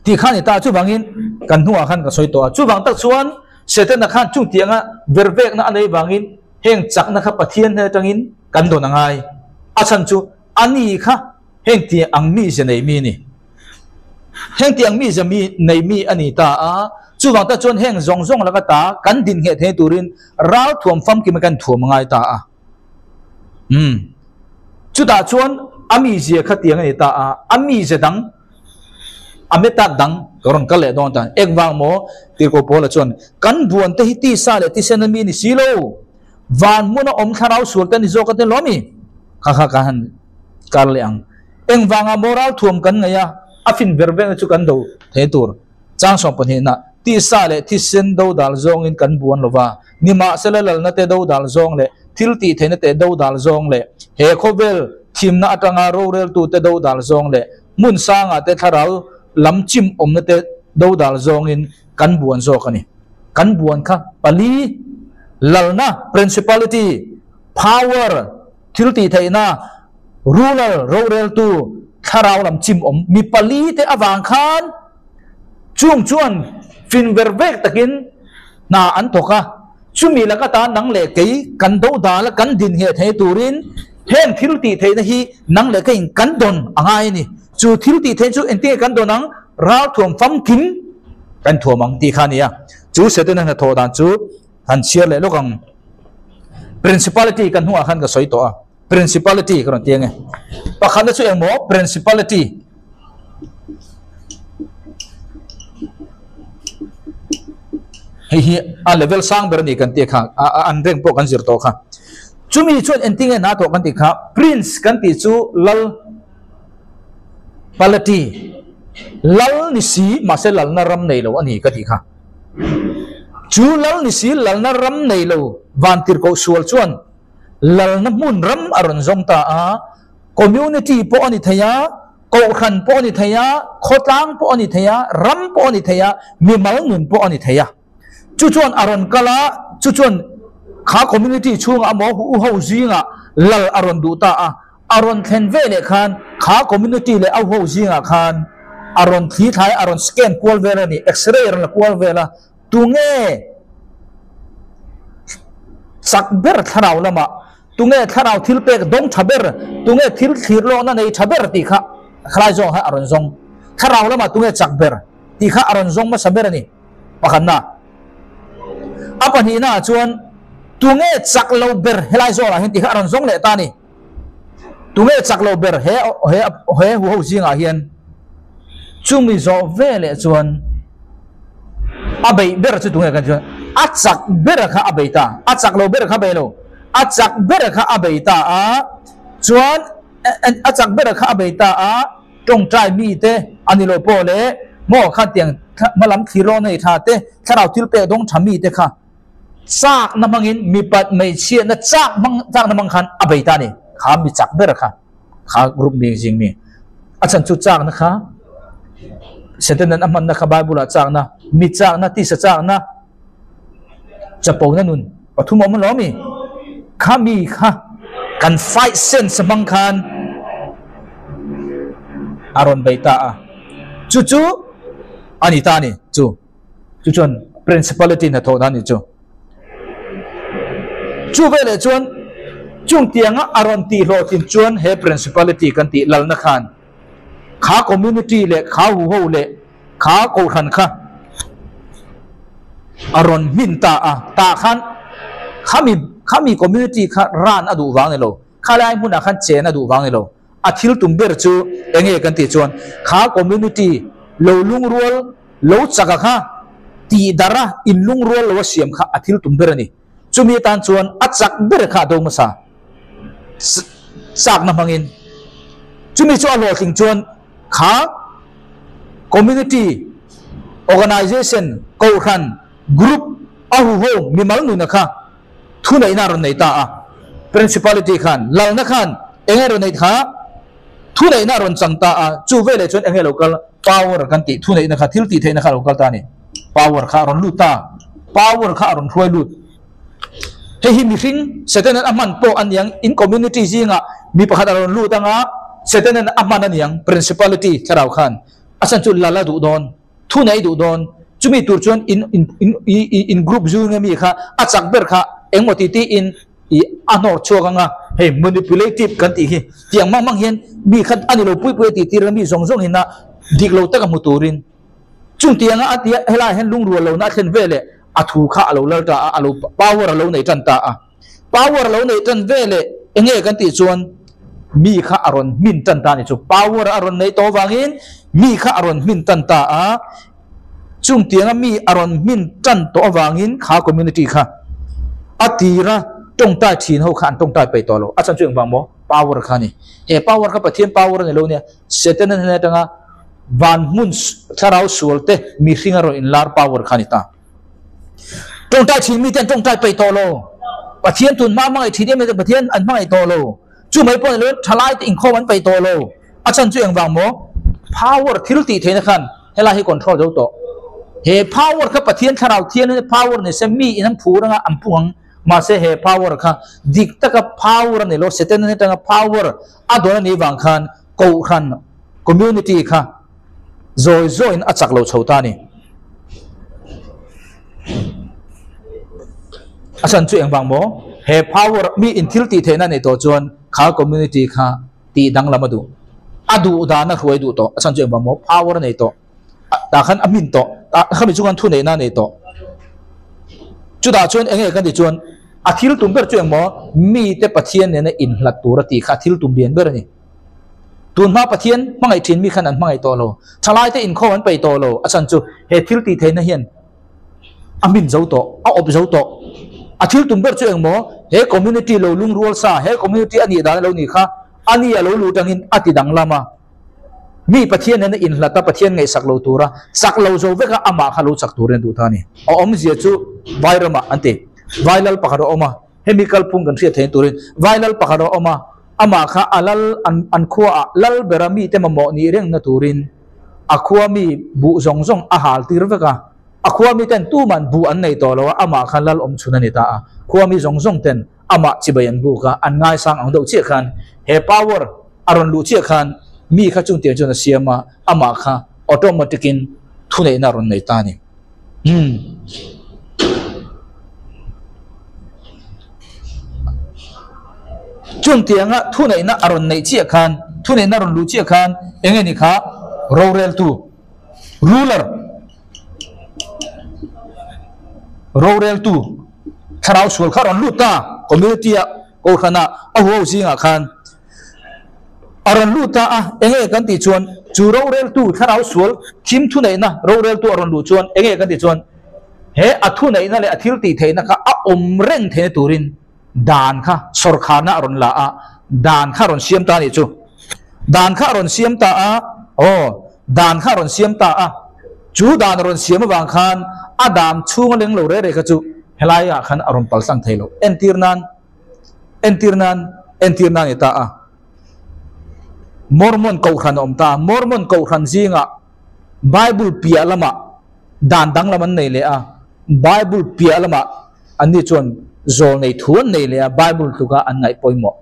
Tih kha a ni ta. Chuvangin kan hnuah khan ka sawi tawh a. Chuvang tak chuan Setana khan chung tianga vervekna a nei vangin heng chakna kha Pathian hnen atangin kan dawn a ngai. A chhan chu a ni kha Heng tiang ang mizia nei mi a ni. Heng tiang mizia mi nei mi a ni ta a, chuvang ta chuan heng zawng zawng laka ta kan din ngheh thei turin ral thuam famkim a kan thuam a ngai ta a. Umm. Chutah chuan a mizia kha tiang a ni ta a, a mizia dang, a method dang ka rawn kal leh dawn ta. Engvang maw? Tirhkoh Paula chuan, Kan buan te hi tisa leh tisen a mi ni si lo, van hmuna awm thlarau sual te a ni zawk a ti lo mi? Kha kha ka han. kar leh ang. Engvanga moral thuam kan ngaih a, a fin ber ber chu kan do thei tur. Chang 12 na, tisa leh thisen do dal zawngin kan buan lo va, nimahsela lalna te do dal zawng leh thil tih theihna te do dal zawng leh he khawvel thimna atanga roreltute do dal zawng leh hmun sangah te thlarau lam chim awmna te do dal zawngin kan buan zawk a ni. Kan buan kha pali, lalna, principality, power, thil tih theihna, ruler, roreltu, thlarau lam chim awm mi pali te avang khan chung chuan fin ver vek takin hna an thawk a. Chumi laka tan nang leh kei kan do dal a kan din ngheh thei turin heng thil tih theihna hi nang leh keiin kan dawn a ngai a ni. Chu thil tih theih chu engtinge kan dawn ang? Ralthuam famkim kan thuam ang tih kha a ni a. Chu Setana hnathawh dan chu han chhiar leh lawk ang. Principality kan hnungah khan ka sawi tawh a. Principality ka rawn ti ang e. Pakhatna chu engmaw? Principality. Hei hi a level sang ber a ni kan tih kha, an rank pawh kan zir tawh kha. Chumi chuan engtinge hna thawh kan tih kha, Prince kan tih chu lal palati, lal ni si mahse lalna ram nei lo a ni ka tih kha. Chu lal ni si lalna ram nei lo vantirhkoh sual chuan lalna hmun ram a rawn zawng ta a, community pawh a ni thei a, kohhran pawh a ni thei a, khawtlang pawh a ni thei a, ram pawh a ni thei a, mimal nun pawh a ni thei a. Chu chuan a rawn kal a, chu chuan kha community chhungah emaw u ho zingah lal a rawn duh ta a, a rawn thlen ve leh khan kha community leh au ho zingah khan a rawn thli thlai a, a rawn scan kual vel a ni, x-ray a rawn la kual vel a, Tunge chak ber thlarau lamah, tunge thlarau thil pek dawng tha ber, tunge thil thlir lawkna nei tha ber tih kha khalai zawng kha a rawn zawng. Thlarau lamah tunge chak ber tih kha a rawn zawng hmasa ber a ni. Pakhatna. A pahnihna ah chuan tunge chak lo ber helai zawngah hian tih kha a rawn zawng leh ta a ni. Tunge chak lo ber he he he huho zingah hian chumi zawh ve leh chuan a beih ber chu tunge kan chuan a chak ber kha a bei ta a chak lo ber kha bei lo a chak ber kha a bei ta a chuan a chak ber kha a bei ta a tawngtai mi te a ni lo pawh leh maw kha tiang hmalam thlir lawk nei tha te thlarau thil pek dawng tha mi te kha Chakna hmangin mipat hmeichhiatna chak hmang chakna hmang khan a bei ta a ni. Kha mi chak ber kha kha group mi zing mi. A chhan chu chakna kha Satan-an a hmanna kha Bible-ah chakna, mi chakna, tisa chakna, chapona nun pathum a awm alawm i. Kha mi kha kan fight sense hmang khan a rawn bei ta a. Chu chu a ni ta a ni chu. Chu chuan principality hnathawh dan ni chu. Chu veleh chuan chung tianga a rawn tih hlawhtlin chuan he principality kan tih lalna khan kha community leh kha huho leh kha kohhran kha a rawn hmin ta a. Tah khan khami khami community kha ran a duh vang ni lo, khalai hmunah khan chen a duh vang ni lo. A thil tum ber chu enge kan tih chuan kha community lo lungrual lo chaka kha tih darh a in lungrual lo a siam kha a thil tum ber a ni. Chumi atan chuan a chak ber kha a do hmasa chakna hmangin chumi chu a hlawhtling chuan kha community organization kohhran group a huho mimal nuna kha Thuneihna a rawn nei ta a, Principality khan, lalna khan eng nge rawn nei kha? Thuneihna a rawn chang ta a, chu veleh chuan eng nge lo kal? Power kan tih thuneihna kha, thil tih theihna kha a lo kal ta a ni. Power kha a rawn lut ta, power kha a rawn hruai lut. Hei hi mihring Satan-an a hman pawh a niang, in community zingah mi pakhat a rawn lut anga Satan-an a hman a niang, Principality thlarau khan a chhan chu lal a duh dawn. Thu nei duh dawn. Chumi tur chuan in in in i i in group zung ami kha a chak ber kha engmaw ti tiin i a hnawr chhuak anga hei manipulative kan tih hi tiang mang mang hian mi kha a ni lo pui pui a tih tir a mi zawng zawng ina dik lo taka hmu turin chung tianga a tia helaiah hian lungrual lohna a thlen ve leh a thu kha a lo lal ta a a lo power a lo nei tan ta a. Power lo neih tan ve leh enge kan tih chuan mi kha a rawn hmin tan ta a ni chu. Power a rawn neih tawh avangin mi kha a rawn hmin tan ta a, chung tianga mi a rawn hmin tan tawh avangin kha community kha a tira tawngtai thin ho kha an tawngtai peih tawh lo. A chhan chu engvang maw? Power kha a ni. He power kha Pathian power a ni lo nia, Setana hnen atanga van hmun thlarau sual te mihring a rawn inlar power kha a ni ta. Tawngtai thin mite an tawngtai peih tawh lo. Pathian tun hma hmangaih thin em em Pathian an hmangaih tawh lo. Chu mai pawh ni lo thalai te inkhawm an peih tawh lo. A chhan chu engvang maw? Power thil tih theihna khan helai hi control zo tawh. He power kha Pathian thlarau thianghlim power ni se mi in an phur anga an pung ang. Mahse he power kha dik taka power a ni lo, Setana atanga power a dawn a nih vang khan Kohhran community kha zawi zawiin a chak lo chho ta a ni. A chhan chu engvang maw? He power mi in thil tih theihna a neih tawh chuan kha community kha tih danglam a duh. A duh dan a hruai duh tawh. A chhan chu engvang maw? Power a nei tawh. Tah khan a hmin tawh. Tah khami chu khan thuneihna a nei tawh. Chutah chuan eng nge kan tih chuan a thil tum ber chu engmaw? Mite Pathian nena inhlat tur a tih kha a thil tum lian ber a ni. Tun hma Pathian hmangaih thin mi khan an hmangaih tawh lo. Thalaite inkhawm an peih tawh lo. A chhan chu he thil tih theihna hian a hmin zo tawh, a awp zo tawh. A thil tum ber chu engmaw? He community lo lungrual sa, he community a nih dan a lo nih kha a ni a lo luh tangin a ti danglam a. Mi Pathian nena inhlat a, Pathian ngaihsak lo tura chak lo zo vek a, amah kha lo chak turin a duh ta a ni. A awmzia chu Vairama an ti. Vailal pakhat a awm a. Hemi kalphung kan hriat theihna turin Vailal pakhat a awm a, amah kha a lal an an khuaah lal bera mite mamawh nih rengna turin a khua mi buh zawng zawng a hal tir vek a, a khua miten tuman buh an nei tawh lo a, amah kha lal awm chhun a ni ta a, khua mi zawng zawng ten amah chibai an buk a, an ngaisang ang deuh chiah khan he power a rawn luh chiah khan mi kha chungtiang chuan a siam a, amah kha automatic in thuneihna a rawn nei ta a ni. Hmm. Chungtianga thuneihna a rawn neih chiah khan, thuneihna a rawn luh chiah khan eng nge ni kha roreltu, ruler, roreltu thlarau sual kha a rawn lut ta community ah kohhran ah a huho zingah khan A rawn lut ta a, enge kan tih chuan chu roreltu thlarau sual thim thuneihna roreltu a rawn luh chuan enge kan tih chuan he a thuneihna leh a thil tih theihna kha a awm reng theihna turin dan kha sawrkharna a rawn la a, dan kha a rawn siam ta a nih chu. Dan kha a rawn siam ta a, aw, dan kha a rawn siam ta a, chu dan a rawn siam avang khan a dan chhunga leng lo reh reh kha chu helaiah khan a rawn paltlang thei lo. Entir nan. Entir nan, entir nan i ta a. Mormon Kohhran a awm ta a. Mormon Kohhran zingah Bible piah lamah dan danglam an nei leh a. Bible piah lamah anni chuan zawl nei thu an nei leh a, Bible tluka an ngaih pawimawh.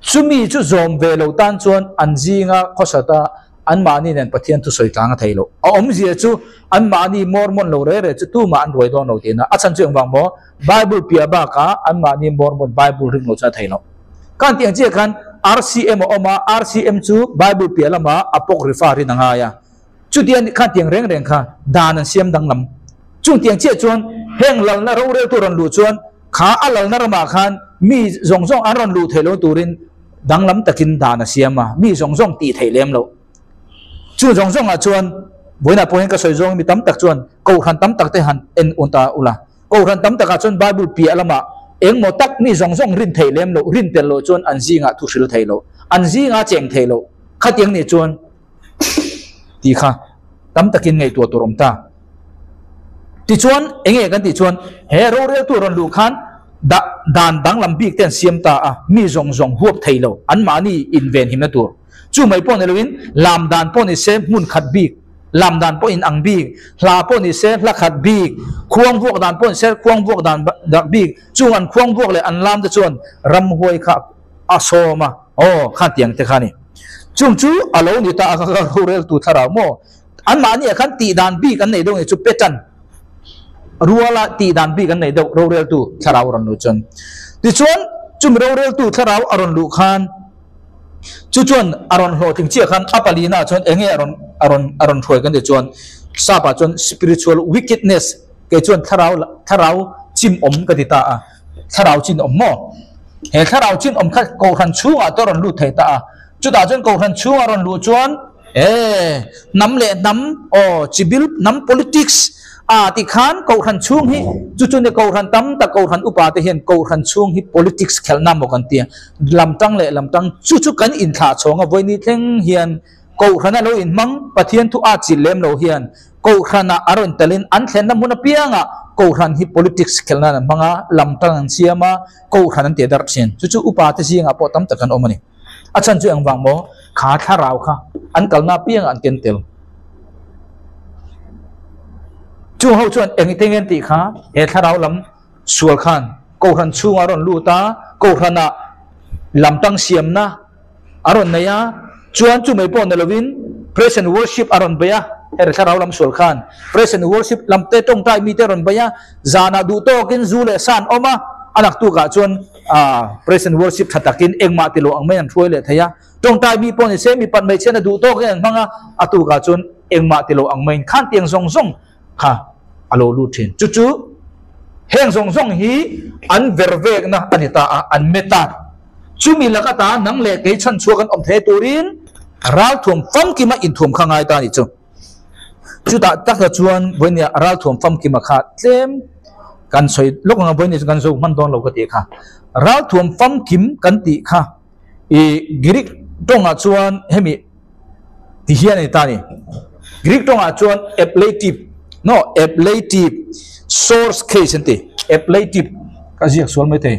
Chumi chu zawm ve lo tan chuan an zinga khawsata Anmahni nen Pathian thusawi tlang a thei lo. A awmzia chu anmahni Mormon lo reh reh chu tumah an ruai dawn lo tihna. A chhan chu engvang maw? Bible piah bakah anmahni Mormon Bible ring lo chu a thei lo. Khan tih ang chiah khan RCM a awm a, RCM chu Bible piah lamah Apocrypha rin a ngai a. Chuti a nih khan tiang reng reng kha dan an siam danglam. Chung tiang chiah chuan heng lalna roreltu rawn luh chuan kha a lalna ramah khan mi zawng zawng an rawn luh theih lo turin Danglam takin dan a siam a, mi zawng zawng tih theih lem loh. Chu zawng zawngah chuan vawiinah pawh hian ka sawi zawng mi tam tak chuan Kohhran tam tak te han en un ta ula. Kohhran tam takah chuan Bible piah lamah engmaw tak mi zawng zawng rin theih lem loh, rin tel loh chuan an zingah thu hril theih loh, an zingah cheng theih loh. Khatiang nih chuan tih kha tam takin ngaihtuah tur awm ta. Tichuan enge kan tih chuan he roreltu rawn luh khan dah dan danglam bik te an siam ta a, mi zawng zawng huap thei lo anmahni invenhimna tur. Chu mai pawh ni loin lam dan pawh ni se hmun khat bik, lam dan pawh inang bik, hla pawh ni se hla khat bik, khuang vuak dan pawh ni se khuang vuak dan bik, chung an khuang vuak leh an lam te chuan ramhuai kha a sawm a, aw khatiang te kha a ni. Chung chu a lo ni ta a ka roreltu thlarau maw? Anmahni ah khan tih dan bik an nei deuh ni chu pattern ruala tih dan bik an nei deuh roreltu thlarau a rawn luh chuan. Tichuan chumi roreltu thlarau a rawn luh khan chu chuan a rawn hlawhtling chiah khan a palina ah chuan eng nge a rawn a rawn a rawn hruai kan tih chuan sap ah chuan spiritual wickedness kei chuan thlarau thlarau chim awm ka ti ta a thlarau chin awm maw he thlarau chin awm kha kohhran chhungah te a rawn lut thei ta a chutah chuan kohhran chhungah a rawn luh chuan E, hnam leh hnam, aw, chibil, hnam politics a ti khan Kohhran chhung hi, chu chu ni Kohhran tam tak Kohhran upa te hian Kohhran chhung hi politics khelhna maw kan tia, lamtang leh lamtang, chu chu kan inthlah chhawng a vawini thleng hian Kohhrana lo inhmang Pathian thu a chilh lem lo hian Kohhranah a rawn telin an thlenna hmun apiangah Kohhran hi politics khelhna an hmang a, lamtang an siam a, Kohhran an tih darh thin. Chu chu upa te zingah pawh tam tak an awm a ni. A chhan chu engvang maw? Kha thlarau kha an kalna apiangah an ken tel. Chung ho chuan eng te nge an tih kha he thlarau lam sual khan kohhran chhungah a rawn lut a, kohhranah lam tang siamna a rawn nei a, chuan chu mai pawh ni lovin praise and worship a rawn bei a, heri thlarau lam sual khan praise and worship lam te tawngtai mite a rawn bei a, zanah duh tawkin zu leh sa an awm a, a naktukah chuan ah praise and worship tha takin engmah ti lo ang mai an hruai leh thei a, tawngtai mi pawh ni se mipat hmeichhian a duh tawkin an hmang a, a tukah chuan engmah ti lo ang maiin khan tiang zawng zawng kha a lo lut thin. Chu chu heng zawng zawng hi an ver vekna a ni ta a, an met a. Chumi lak ata nang leh kei chhan chhuak an awm thei turin ralthuam famkima inthuam kha ngai ta a ni chu. Chutah takah chuan vawinia ralthuam famkima kha tlem kan sawi lawk ang a, vawinia chu kan zo hman dawn lo ka tih kha. Ralthuam famkim kan tih kha i Greek tawngah chuan hemi ti hian a ni ta a ni. Greek tawngah chuan ablative no ablative source case an ti. Ablative ka ziak sual mai thei.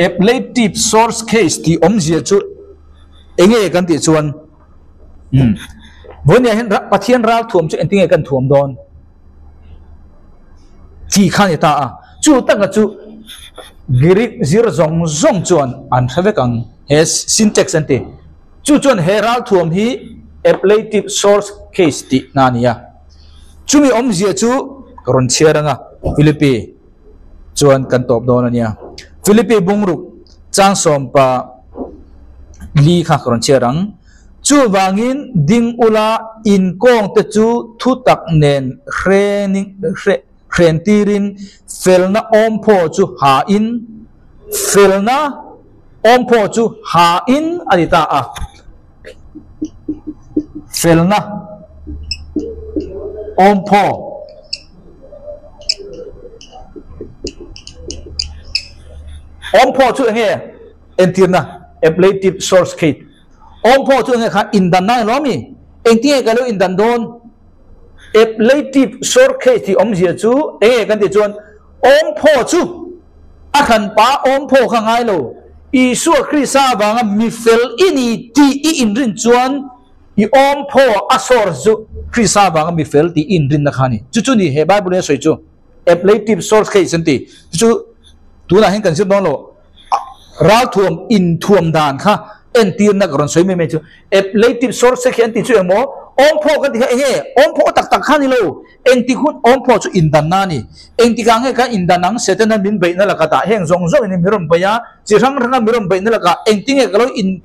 Ablative source case tih awmzia chu eng nge kan tih chuan umm vawinia hian Pathian ral thuam chu engtin nge kan thuam dawn tih kha a ni ta a, chu taka chu Greek zir zawng zawng chuan an hre vek ang he syntax an ti. Chu chuan he ral thuam hi ablative source case tih na a ni a. Chumi awmzia chu ka rawn chhiar ang a, Philippi chuan kan tawp dawn a nia. Philippi bungruk chang sawmpa li kha ka rawn chhiar ang. Chuvangin ding ula inkawngte chu thutak nen hren tirin felna awmphaw chu hain felna awmphaw chu hain a ni ta a. Felna awmphaw awmphaw chu eng nge entirna ablative source kate awmphaw chu eng nge kha indan na eng mi engtin nge ka lo indan dawn ablative source kate tih awmzia chu eng nge kan tih chuan awmphaw chu A hranpa awm phaw kha ngai lo. Isua Krista avanga mi fel i ni tih i inrin chuan i awm phaw a source chu Krista avanga mi fel tih i inrinna kha a ni. Chu chu ni he Bible in a sawi chu. Ablative source case an ti. Chu chu tunah hian kan zir dawn lo. Ralthuam inthuam dan kha entirna ka rawn sawi mai mai chu. Ablative source khi an tih chu engmaw? Awm phaw kan tih kha enge? Awm phaw tak tak kha a ni lo. Engtik hun awm pawh chu indanna a ni. Engtikah nge kan indan ang? Setana min beihna lakah tah heng zawng zawngin mi rawn beih a, chi hrang hranga mi rawn beihna lakah engtinge ka lo in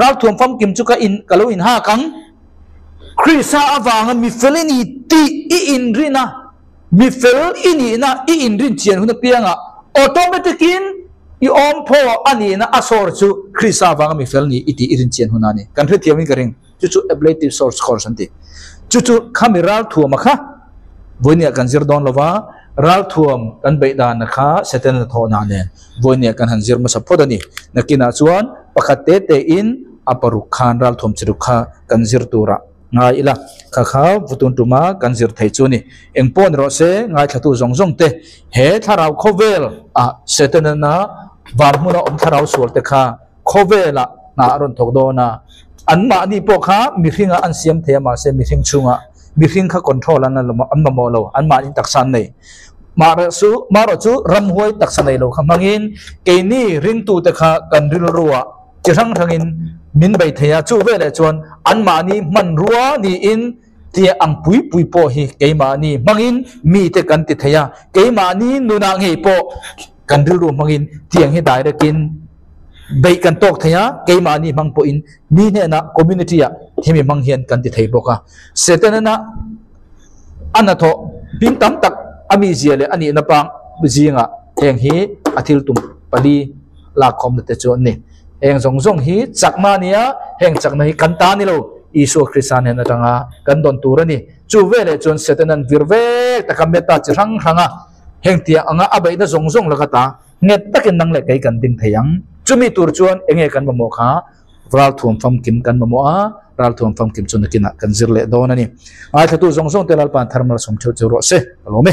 ralthuam famkim chu ka in ka lo inhak ang? Krista avanga mi fel i ni tih i inrin a, mi fel i nihna i inrin chian hun apiangah automatic in i awm phaw a nihna a sawr chu Krista avanga mi fel ni i tih i rin chian hun a ni. Kan hrethiamin ka ring. Chu chu ablative source course an ti. Chu chu khami ralthuama kha vawinia kan zir dawn lova, ralthuam kan beih dana kha Setana thawhna nen vawinia kan han zir hmasa phawt a ni. Nakinah chuan pakhat te te in a paruk khan ralthuam chi ruk kha kan zir turah ngai ila, kha kha vutun tuma kan zir thei chu a ni. Eng pawh ni rawh se, ngaithlatu zawng zawng te he thlarau khawvel ah Setana van hmuna awm thlarau sual te kha Khawvelah hna a rawn thawk dawn a, anmahni pawh kha mihringa an siam thei a, mahse mihring chhungah mihring kha control an an mamawh lo, anmahni taksa an nei. Mahrawhchu mahrawhchu ramhuai taksa nei lo kha hmangin keini ringtute kha kan rilruah chi hrang hrangin min bei thei a, chu veleh chuan anmahni hmanrua niin tia ang pui pui pawh hi keimahni hmangin mite kan ti thei a, keimahni nunah ngei pawh kan rilru hmangin tiang hi direct in beih kan tawk thei a, keimahni hmang pawhin mi hnenah community ah hemi hmang hian kan ti thei bawk a. Setana a hnathawh hming tam tak a mizia leh a nihna pang zingah heng hi a thil tum pali lakkhawmna te chu an ni. Heng zawng zawng hi chakna a ni a, heng chakna hi kan ta a ni lo, Isua Krista hnen atanga kan dawn tur a ni. Chu veleh chuan Setana'n vir vek taka meta chi hrang hranga heng tiang anga a beihna zawng zawng laka ta Nghet takin nang leh kei kan ding thei ang. Chumi tur chuan enge kan mamawh kha ralthuam famkim kan mamawh a, ralthuam famkim chu nakinah kan zir leh dawn a ni. Ngaithlatu zawng zawng te Lalpa'n thar malsawm theuh cheu rawh se, ka lawm e.